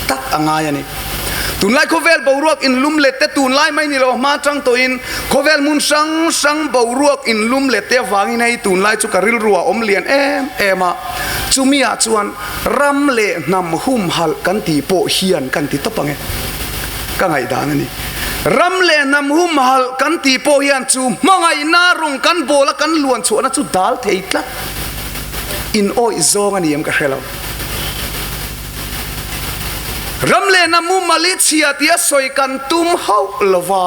tak a ngai a ni. Tunlai khawvel boruak inlum let te tunlai mai ni lo hma atang tawhin khawvel hmun hrang hrang boruak inlum let te avangin hei tunlai chu ka rilru a awm lian em em a, chumi ah chuan ram leh hnam humhalh kan tih pawh hian kan ti tawp ang e, ka ngaihdan a ni. Ram leh hnam humhalh kan tih pawh hian chu hmangaihna rawng kan bawl a kan luan chhuahna chu dal thei tlat in awih zawng a ni em ka hre lo. Ram leh hnam humhalh hi chhia tia sawi kan tum hauh lo va,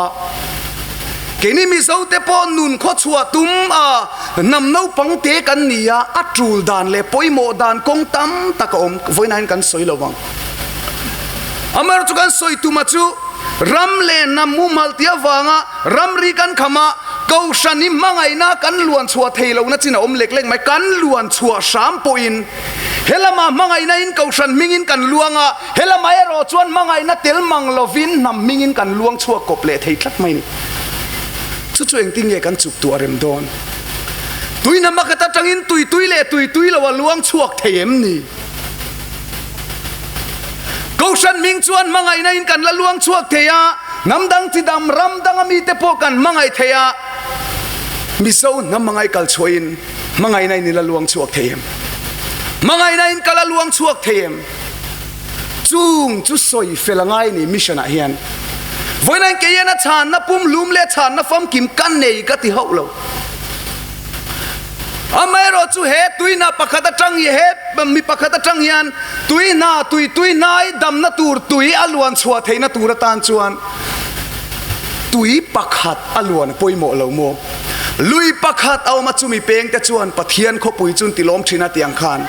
keini Mizote pawh nun khawchhuah tum a hnam naupang te kan ni a, a tul dan leh pawimawh dan kawng tam tak a awm, vawiin kan sawi lo vang. Amaherawhchu chu kan sawi tuma chu ram leh hnam humhalh tih avanga ramri kan kham a, kohhran hi hmangaihna kan luan chhuah thei lohna chin a awm lek lek mai, kan luan chhuah hram pawhin, He lamah hmangaihna in kohhran hmingin kan luang a, he lamah erawh chuan hmangaihna tel mang lovin hnam hmingin kan luang chhuak kawp leh thei tlat mai ni. Chu chu engtin nge kan chuk tuah rem dawn? Tui hnam pakhat atangin tui tui leh tui tui lo a luang chhuak thei em ni? Kohhran hming chuan hmangaihna in kan la luang chhuak thei a, hnam dang chi dam ram danga mite pawh kan hmangaih thei a, Mizo hnam hmangaih kal chhuahin Hmangaihna in i la luang chhuak thei em? Hmangaihna in ka la luang chhuak thei em? Chung chu sawi fel a ngai ni mission ah hian. Vawiin kei hian a chhanna pumhlum leh chhanna famkim ka nei ka ti hauh lo. Amaherawh chu he tuihna pakhat atang hi he mi pakhat atang hian tuihna tui tuihnai damna tur tui a luan chhuah theihna tur atan chuan tui pakhat a luan a pawimawh lo maw? Lui pakhat a awm a, chumi pengte chuan Pathian khawpui chu an ti lawm thin a tih ang khan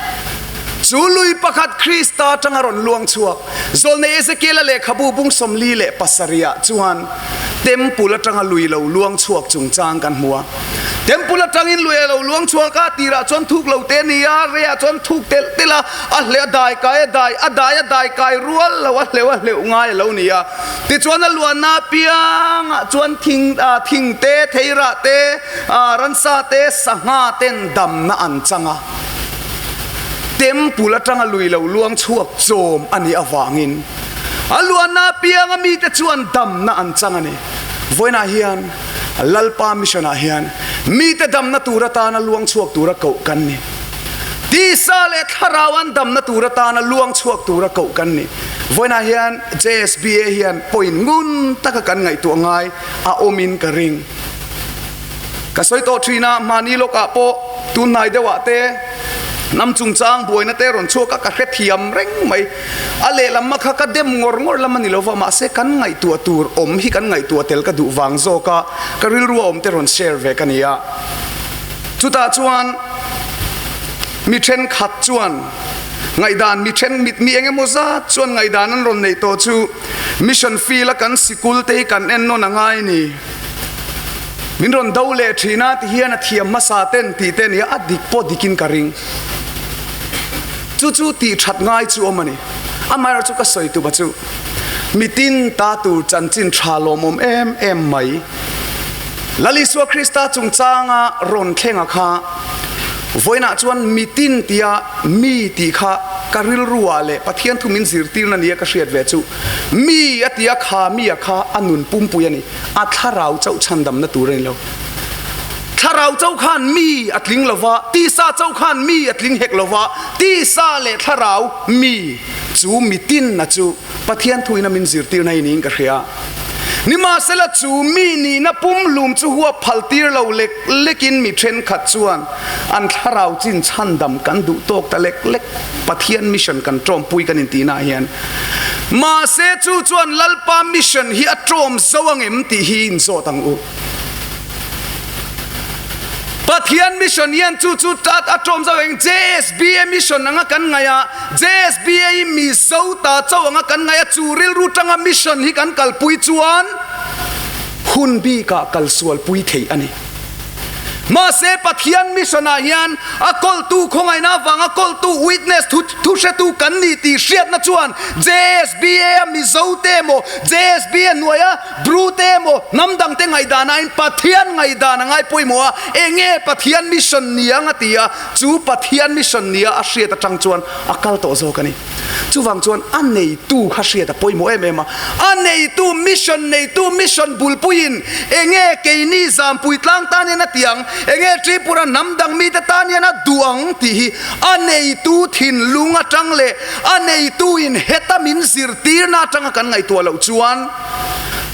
chu lui pakhat Krista atanga rawn luang chhuak Zawlnei Ezekiela lehkhabu bung 47 ah chuan Temple atanga lui lo luang chhuak chungchang kan hmu a. Temple atangin lui a lo luang chhuak a, tirah chuan thuk lo te a ni a, reiah chuan thuk telh telh a, a hleh a dai kai a dai a dai a dai kai rual lo a hleuh a hleuh ngai a lo ni a. Tichuan a luanna apiangah chuan thing thing te, theirah te, ransa te, sangha ten damna an chang a. Temple atanga lui lo luang chhuak chawm a nih avangin a luanna apianga mite chuan damna an chang a ni. Vawiinah hian Lalpa mission ah hian mite damna tur atana luang chhuak tura koh kan ni. Tisa leh thlarau an damna tur atana luang chhuak tura koh kan ni. Vawiinah hian JSBA hian point ngun taka kan ngaihtuah ngai a awmin ka ring. Ka sawi tawh thin a, hmani lawkah pawh tunhnai deuhah te hnam chungchang buaina te rawn chhuak a, ka hrethiam reng mai. A lehlam kha ka dem ngawr ngawr lam a ni lova, mahse kan ngaihtuah tur awm hi kan ngaihtuah tel ka duh vang zawk a, ka rilru a awm te rawn share ve ka ni a. Chutah chuan mi thenkhat chuan ngaihdan mi then mit mi eng emaw zat chuan ngaihdan an rawn neih tawh chu mission field a kan sikul te hi kan en nawn a ngai ni. Min rawn do leh thin a ti hian a thiam hmasa ten tih te nia a dik pawh dikin ka ring. Chu chu tih that ngai chu awm a ni. Amaherawhchu chu ka sawi tupa chu mitin ta tur chanchin tha lawmawm em em mai. Lal Isua Krista chungchanga rawn thlenga kha vawiinah chuan mitin tia mi tih kha ka rilruah leh Pathian thu min zirtirna nia ka hriat ve chu mi a tia kha mi a kha a nun pumpui a ni, a thlarau chauh chhandamna tur a ni lo. Thlarau chauh khan mi a tling lo va, tisa chauh khan mi a tling hek lo va, tisa leh thlarau mi chu mitinna chu Pathian thuina min zirtirna hi niin ka hria. Nimahsela chu mi nihna pumhlum chu huap phal tir lo lek lekin mi thenkhat chuan an thlarau chin chhandam kan duh tawk ta lek lek Pathian mission kan tawmpui kan intihnaah hian. Mahse chu chuan Lalpa mission hi a tawm zo ang em tih hi inzawt ang u. Pathian mission hian chu chu a ṭawm zauh eng JSBA mission anga kan ngaih a, JSBA hi Mizo ta chauh anga kan ngaih a, chu rilru ṭanga mission hi kan kalpui chuan hun bikah kalsualpui theih a ni. Mahse Pathian mission ah hian a kawltu khawngaihna avanga kawltu witness thu thuhretu kan ni tih hriatna chuan JSBA a Mizo te emaw JSBA hnuaia Bru te emaw hnam dang te ngaihdan aiin Pathian ngaihdan a ngai pawimawh a, enge Pathian mission ni ang a ti a, chu Pathian mission nia a hriat atang chuan a kal tawh zawk a ni. Chuvang chuan a neitu kha hriat a pawimawh em em a, a neitu mission neitu mission bulpuiin enge keini Zampui tlang tan hian a ti ang, enge Tripura hnam dang mite tan hian a duh ang tih hi a neitu thinlung atang leh a neitu in heta min zirtirna atanga kan ngaihtuah loh chuan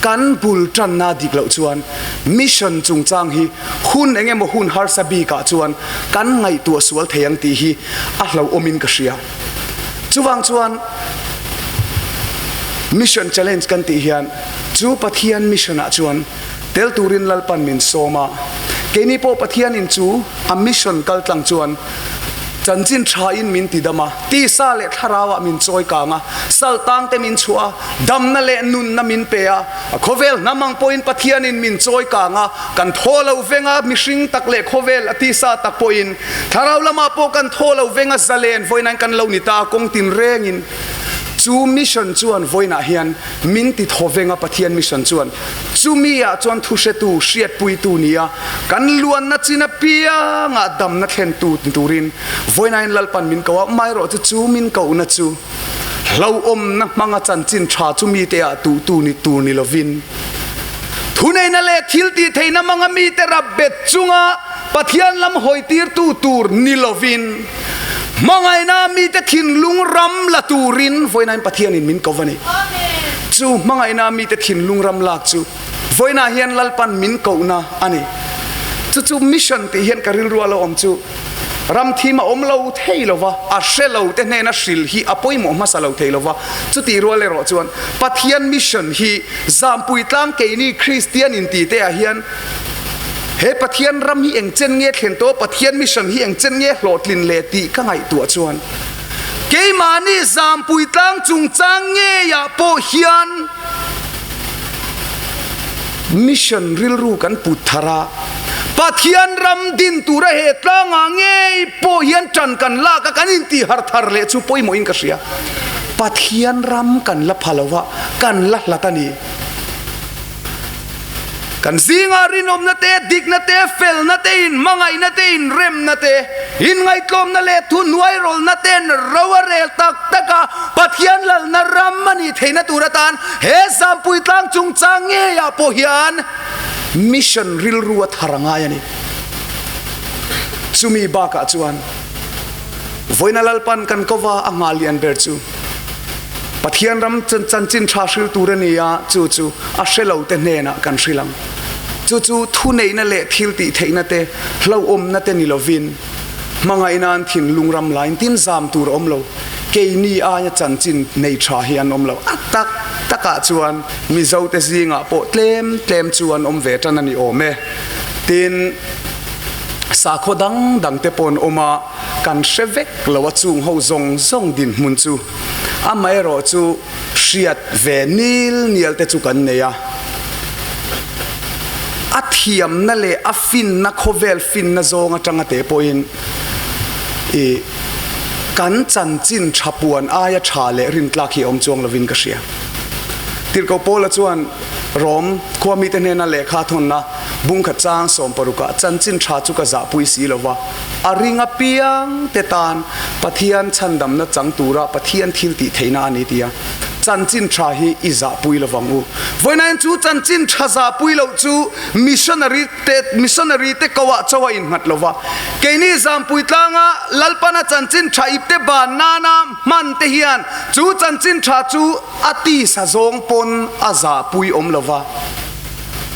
kan bul tanna dik loh chuan mission chungchang hi hun engemaw hun harsa bikah chuan kan ngaihtuah sual thei ang tih hi a hlauhawmin ka hria. Chuvang chuan Mission Challenge kan tih hian chu Pathian mission ah chuan tel turin Lalpan min sawm a, keini pawh Pathian in chu a mission kal tlang chuan chanchin tha in min ti dam a, tisa leh thlarau ah min chawi kang a, saltang te min chhuah a, damna leh nunna min pe a, a khawvel hnam ang pawhin Pathian in min chawi kang a, kan thaw lo veng a, mihring tak leh khawvel a tisa tak pawhin Thlarau lamah pawh kan thaw lo veng a zalen vawiinain kan lo ni ta a kawng tin rengin chu mission chuan vawiinah hian min ti thaw veng a Pathian mission chuan chumi ah chuan thuhretu hriatpuitu ni a kan luanna chin apiangah damna thlentu ni turin vawiinain Lalpan min ko a amaherawh chu chu min kohna chu hlauhawmna hmanga chanchin tha chu mite ah tuhtu ni tur ni lovin thuneihna leh thil tih theihna hmanga mite rap bet chunga Pathian lam hawitirtu tur ni lovin, hmangaihna mite thinlung ram la turin vawiinain Pathianin min ko a ni. Chu hmangaihna mite thinlung ram lak chu vawiinah hian Lalpan min kohna a ni. Chu chu mission tih hian ka rilru a lo awm chu ram thim a awm lo thei lo va, a hre lo te hnena hril hi a pawimawh hmasa lo thei lo va. Chutih rual erawh chuan Pathian mission hi Zampui tlang keini Kristian inti te ah hian He Pathian ram hi eng chen nge thlen tawh, Pathian mission hi eng chen nge hlawhtlin le tih ka ngaihtuah chuan keimahni Zampui tlang chungchang ngeiah pawh hian mission rilru kan put thar a, Pathian ram din tura he tlangah ngei pawh hian tan kan lak a, kan intihar thar leh chu pawimawhin ka hria. Pathian ram kan la pha lo va, kan la hlat a ni. Kan zingah rinawmna te, dikna te, felna te, inhmangaihna te, inremna te, inngaihtlawmna leh thuhnuairawlna ten ro a rel tak tak a, Pathian lalna ram a nih theihna tur atan he Zampui tlang chungchang ngeiah pawh hian mission rilru a thar a ngai a ni. Chumi bakah chuan vawiina Lalpan kan kova a nghah lian ber chu, Pathian ram chanchin tha hril tur a ni a, chu chu a hre lo te hnenah kan hril ang. Chu chu thuneihna leh thil tih theihna te, hlauhawmna te ni lovin, hmangaihnain thinlung ram lain tin zam tur a awm lo. Keini aia chanchin nei tha hi an awm lo. A tak takah chuan Mizo te zingah pawh tlem tlem chu an awm ve tan a ni awm e. Tin, sakhaw dang dang te pawh an awm a. Kan hre vek lo a chung ho zawng zawng dinhmun chu amaherawh chu hriat ve nil nial te chu kan nei a. A thiamna leh a finna khawvel finna zawng atanga te pawhin i kan chanchin tha puan aia tha leh rintlak hi a awm chuang lovin ka hria. Tirhkoh Paula chuan Rom khua mite hnena lehkha thawnna bungkhat chang sawmparukah chanchin tha chu ka zahpui si lova, A ring apiang te tan Pathian chhandamna chang tura Pathian thil tih theihna a ni tia chanchin tha hi i zahpui lo vang u. Vawiinain chu chanchin tha zahpui loh chu missionary te missionary te koah chaw a innghat lo va. Keini Zampui tlanga Lalpana chanchin tha ipte ban nana hman te hian chu chanchin tha chu a tisa zawng pawn a zahpui awm lo va.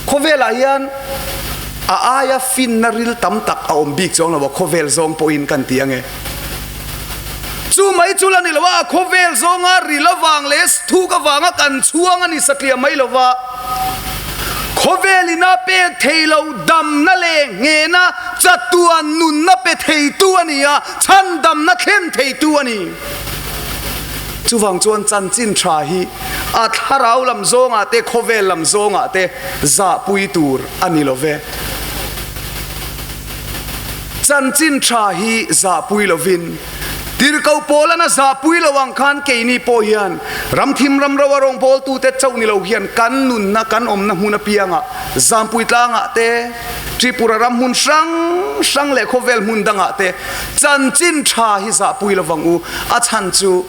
Khawvelah hian a aia finna ril tam tak a awm bik chuang lo a, khawvel zawng pawhin kan ti ange. Chu mai chu la ni lo a, khawvel zawnga ril avang leh thuk avanga kan chhuang a ni satliah mai lo va. Khawvel in a pek thei lo damna leh nghehna chatuan nunna pe theitu a ni a, chhandamna thlen theitu a ni. Chuvang chuan chanchin tha hi a thlarau lam zawngah te khawvel lam zawngah te zahpui tur a ni lo ve. Chanchin tha hi zahpui lovin Tirhkoh Paula'n a zahpui lo ang khan keini pawh hian ramthim ramro a rawngbawltute chauh ni lo hian kan nunna kan awmna hmun apiangah Zampui tlangah te, Tripura ram hmun hrang hrang leh khawvel hmun dangah te chanchin tha hi zahpui lovang u. A chhan chu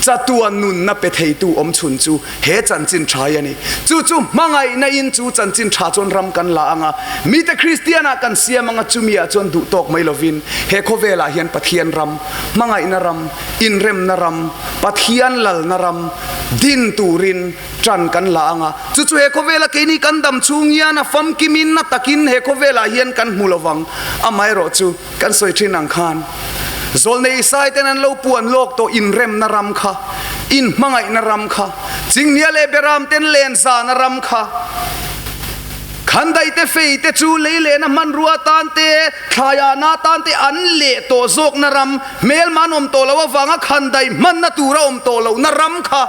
chatuan nunna pe theitu awmchhun chu he chanchin tha hi a ni. Chu chu hmangaihna in chu chanchin tha chuan ram kan la ang a, mite Kristian ah kan siam ang a, chumi ah chuan duh tawk mai lovin he khawvel ah hian Pathian ram, hmangaihna ram, inremna ram, Pathian lalna ram din turin tan kan la ang a. Chu chu he khawvel a keini kan dam chhung hian a famkim in a takin he khawvel ah hian kan hmu lovang. Amaherawh chu kan sawi thin ang khan Zawlnei Isai ten an lo puan lawk tawh inremna ram kha, inhmangaihna ram kha, Chinghnia leh Beram ten lenzana ram kha, Khandaih te fei te chu lei lehna hmanrua atan te, thlaiahna atan te an leh tawh zawkna ram, hmelma an awm tawh loh avanga khandaih hmanna tur a awm tawh lohna ram kha,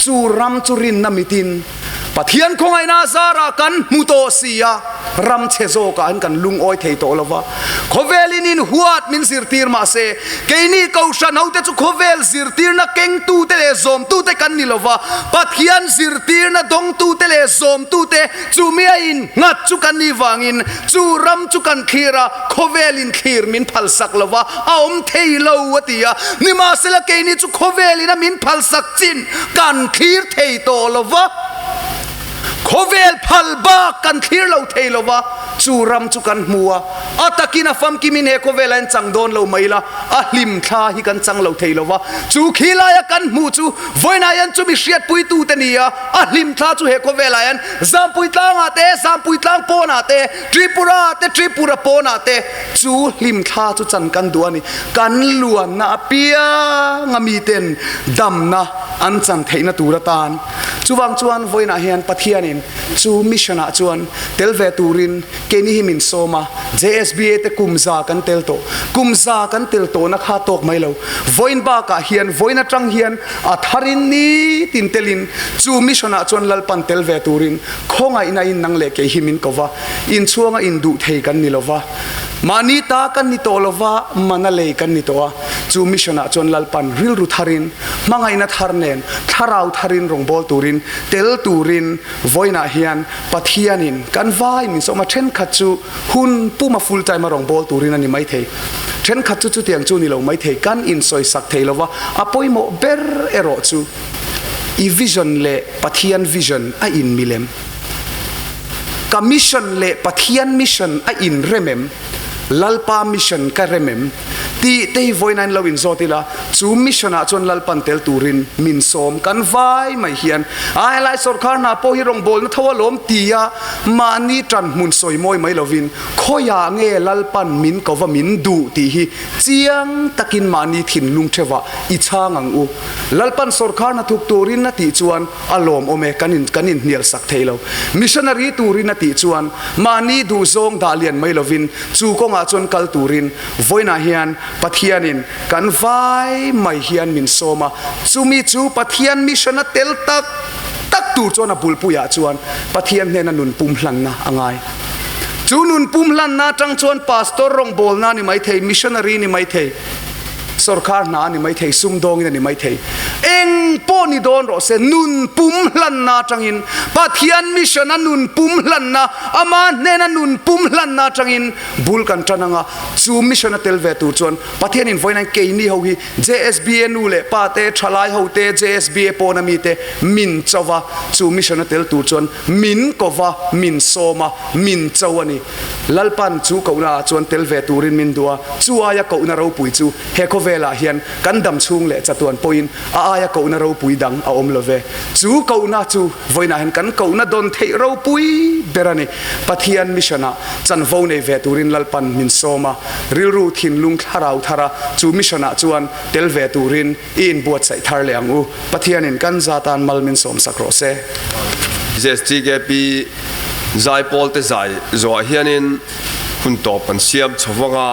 chu ram chu rinna mitin Pathian khawngaihna zarah kan hmu tawh si a, ram chhe zawkah hian kan lungawi thei tawh lo va. Khawvelin inhuat min zirtir mah se, keini Kohhran hote chu khawvel zirtirna kengtute leh zawmtute kan ni lo va, Pathian zirtirna dawngtute leh zawmtute chumi a innghat chu kan nih vangin chu ram chu kan thlir a, khawvelin thlir min phalsak lo va, a awm thei lo a ti a. Nimahsela keini chu khawvelin a min phalsak chin Kan thlir thei tawh lo va, khawvel phal bak kan thlir lo thei lo va, chu ram chu kan hmu a, a takin a famkimin he khawvel a en chang dawn lo mai la, a hlim thla hi kan chang lo thei lo va, chu khi laia kan hmuh chu vawiinah hian chumi hriatpuitute ni a, a hlim thla chu he khawvelah hian Zampui tlangah te, Zampui tlang pawnah te, Tripura ah te, Tripura pawnah te chu hlim thla chu chan kan duh a ni. Kan luanna apianga miten damna an chan theihna tur atan. Chuvang chuan vawiinah hian Pathianin chu mission ah chuan tel ve turin keini hi min sawm a, JSBA te kum za kan tel tawh. Kum za kan tel tawhna kha tawk mai lo. Vawiin bakah hian vawiin atang hian a tharin nitin telin chu mission ah chuan Lalpan tel ve turin Khawngaihna in nang leh kei hi min ko va, inchhuanga induh thei kan ni lo va, mahni ta kan ni tawh lo va, mana lei kan ni tawh a. Chu mission ah chuan Lalpan rilru tharin, hmangaihna thar nen, thlarau tharin rawngbâwl turin, tel turin vawiinah hian Pathianin kan vai min sawm a. Thenkhat chu hun puma full time a rawngbâwl turin a ni maithei, thenkhat chu chutiang chu ni lo maithei, kan insawisak thei lo va, a pawimawh ber erawh chu, I vision leh Pathian vision a in milem? Ka mission leh Pathian mission a in rem em? Lalpa mission ka rem em? Tih te hi vawiin a in lo in zawt ila, chu mission ah chuan Lalpan tel turin min sawm kan vai mai hian a helai sawrkhar hna pawh hi rawngbawlna tho alawm tia mahni tan hmun sawi mawi mai lovin khawiah nge Lalpan min ko va min duh tih hi chiang takin mahni thinlung theuhah i chhang ang u. Lalpan sawrkhar hnathuk turin a tih chuan a lawmawm e, kan in kan inhnial sak thei lo. Missionary turin a tih chuan mahni duhzawng dah lian mai lovin chu kawngah chuan kal turin vawiinah hian Pathianin kan vai mai hian min sawm a, chumi chu Pathian mission a tel tak tak tur chuan a bulpuiah chuan Pathian hnena nun pum hlanna a ngai. Chu nun pum hlanna atang chuan pastor rawngbawlna ni mai thei, missionary ni mai thei, Sawrkhar hna a ni mai thei, sumdawngin a ni mai thei. Eng pawh ni dawn rawh se, nun pum hlanna atangin, Pathian mission a nun pum hlanna, ama hnena nun pum hlanna atangin bul kan tan ang a, chu mission a tel ve tur chuan Pathianin vawiin keini ho hi JSBA nu leh pa te, thalai ho te, JSBA pawna mi te min cho va, chu mission a tel tur chuan min ko va, min sawm a, min cho a ni. Lalpan chu kohna ah chuan tel ve turin min duh a, chu aia kohna ropui chu he khawvelah hian kan dam chhung leh chatuan pawhin a aia kohna ropui dang a awm lo ve. Chu kohna chu vawiinah hian kan kohna dawn theih ropui ber a ni. Pathian mission ah chanvo nei ve turin Lalpan min sawm a, rilru thinlung thlarau thara chu mission ah chuan tel ve turin i inbuatsaih thar leh ang u. Pathianin kan za tan mal min sawmsak rawh se. ZTKP. Zaipawl te zai zawhah hianin hun tawp an siam chho vang a.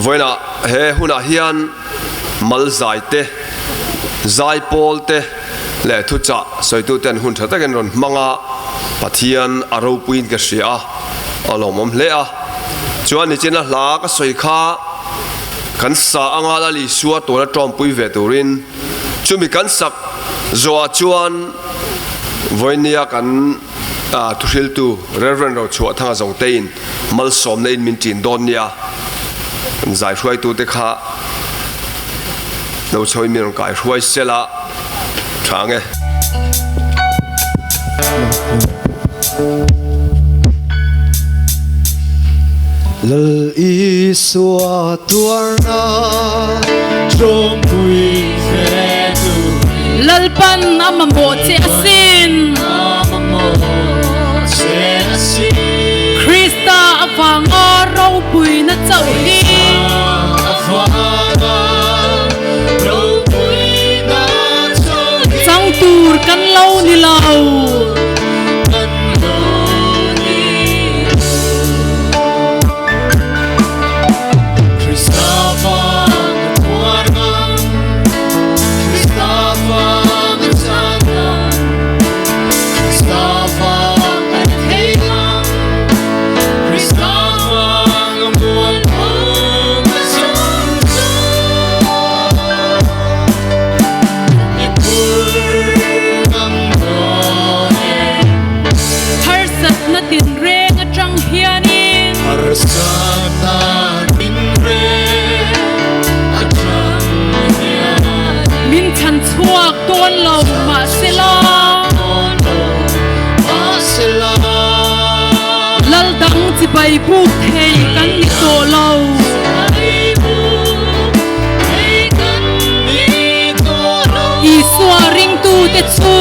Vawiinah he hunah hian malzai te, zaipawl te leh thuchah sawituten hun tha takin rawn hmang a, Pathian a ropuiin ka hria a. A lawmawm hle a. Chuan nichina hla ka sawi kha kan sa anga Lal Isua tuala tawmpui ve turin chumi kan sak zawhah chuan vawinia kan thuhriltu Rev. Rochhuahthanga Zawngteiin malsawmna in min ṭin dawn nia. Kan zai hruaitute kha lo chhoin min rawn kai hruai sel a, ṭha ang e. Lal Isua tuarna tawmpui ve tur. Lalpan a mamawh che asin. Krista avanga ropuina chauh hi. Chang tur kan lo ni lo. Harsatna tinreng atang hianin. Harsatna tinreng atang hianin. Min chhan chhuak dawn lo mahsela. Lal dang chibai buk thei kan ni tawh lo. Isua ringtute chu.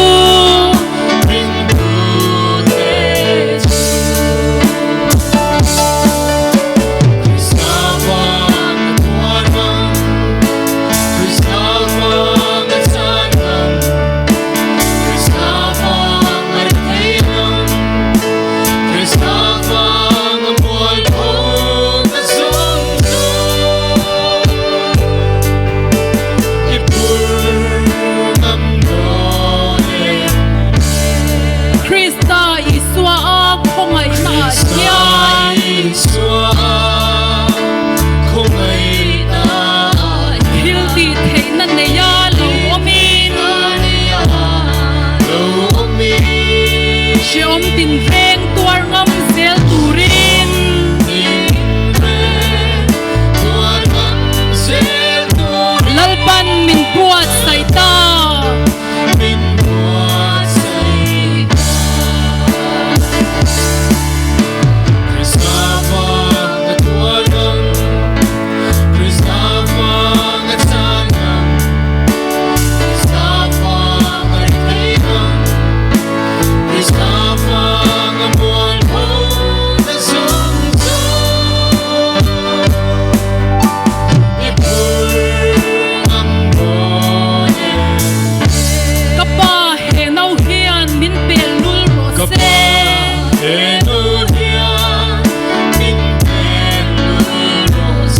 Krista Isua a khawngaihna ah hian Thil tih theihna neia lo awmin Hreawm tinreng tuar ngam zel turin Lalpan min buatsaih ta. Ka pa he no hian min pel lul rawh se.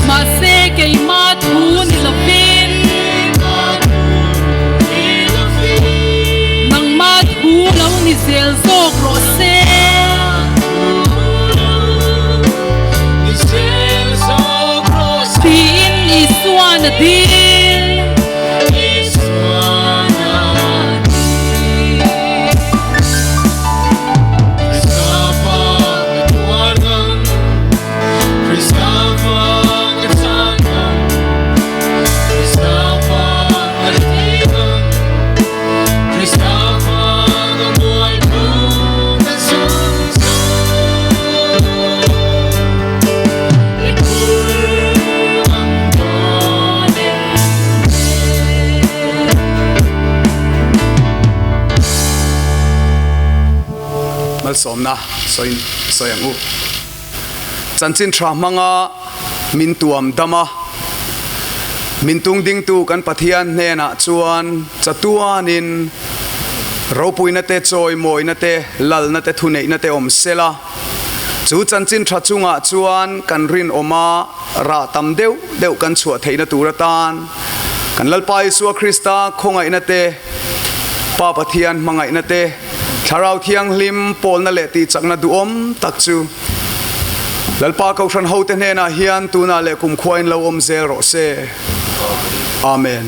Mahse keima thu ni lovin. Nangma thu lo ni zel zawk rawh se. Tiin Isuan a dil. Malsawmna sawi ang u. Chanchin tha hmanga min tuam dam a, min tung dingtu kan Pathian hnenah chuan chatuanin ropuina te, chawimawina te, lalna te, thuneihna te awm se la. Chu chanchin tha chungah chuan kan rinawm a, rah tam deuh deuh kan chhuah theihna tur atan kan Lalpa Isua Krista khawngaihna te, Pa Pathian hmangaihna te, Thlarau Thianghlim pawlna leh tihchakna duhawm tak chu. Lalpa Kohhran hote hnenah hian tunah leh kumkhuain lo awm zel rawh se. Amen.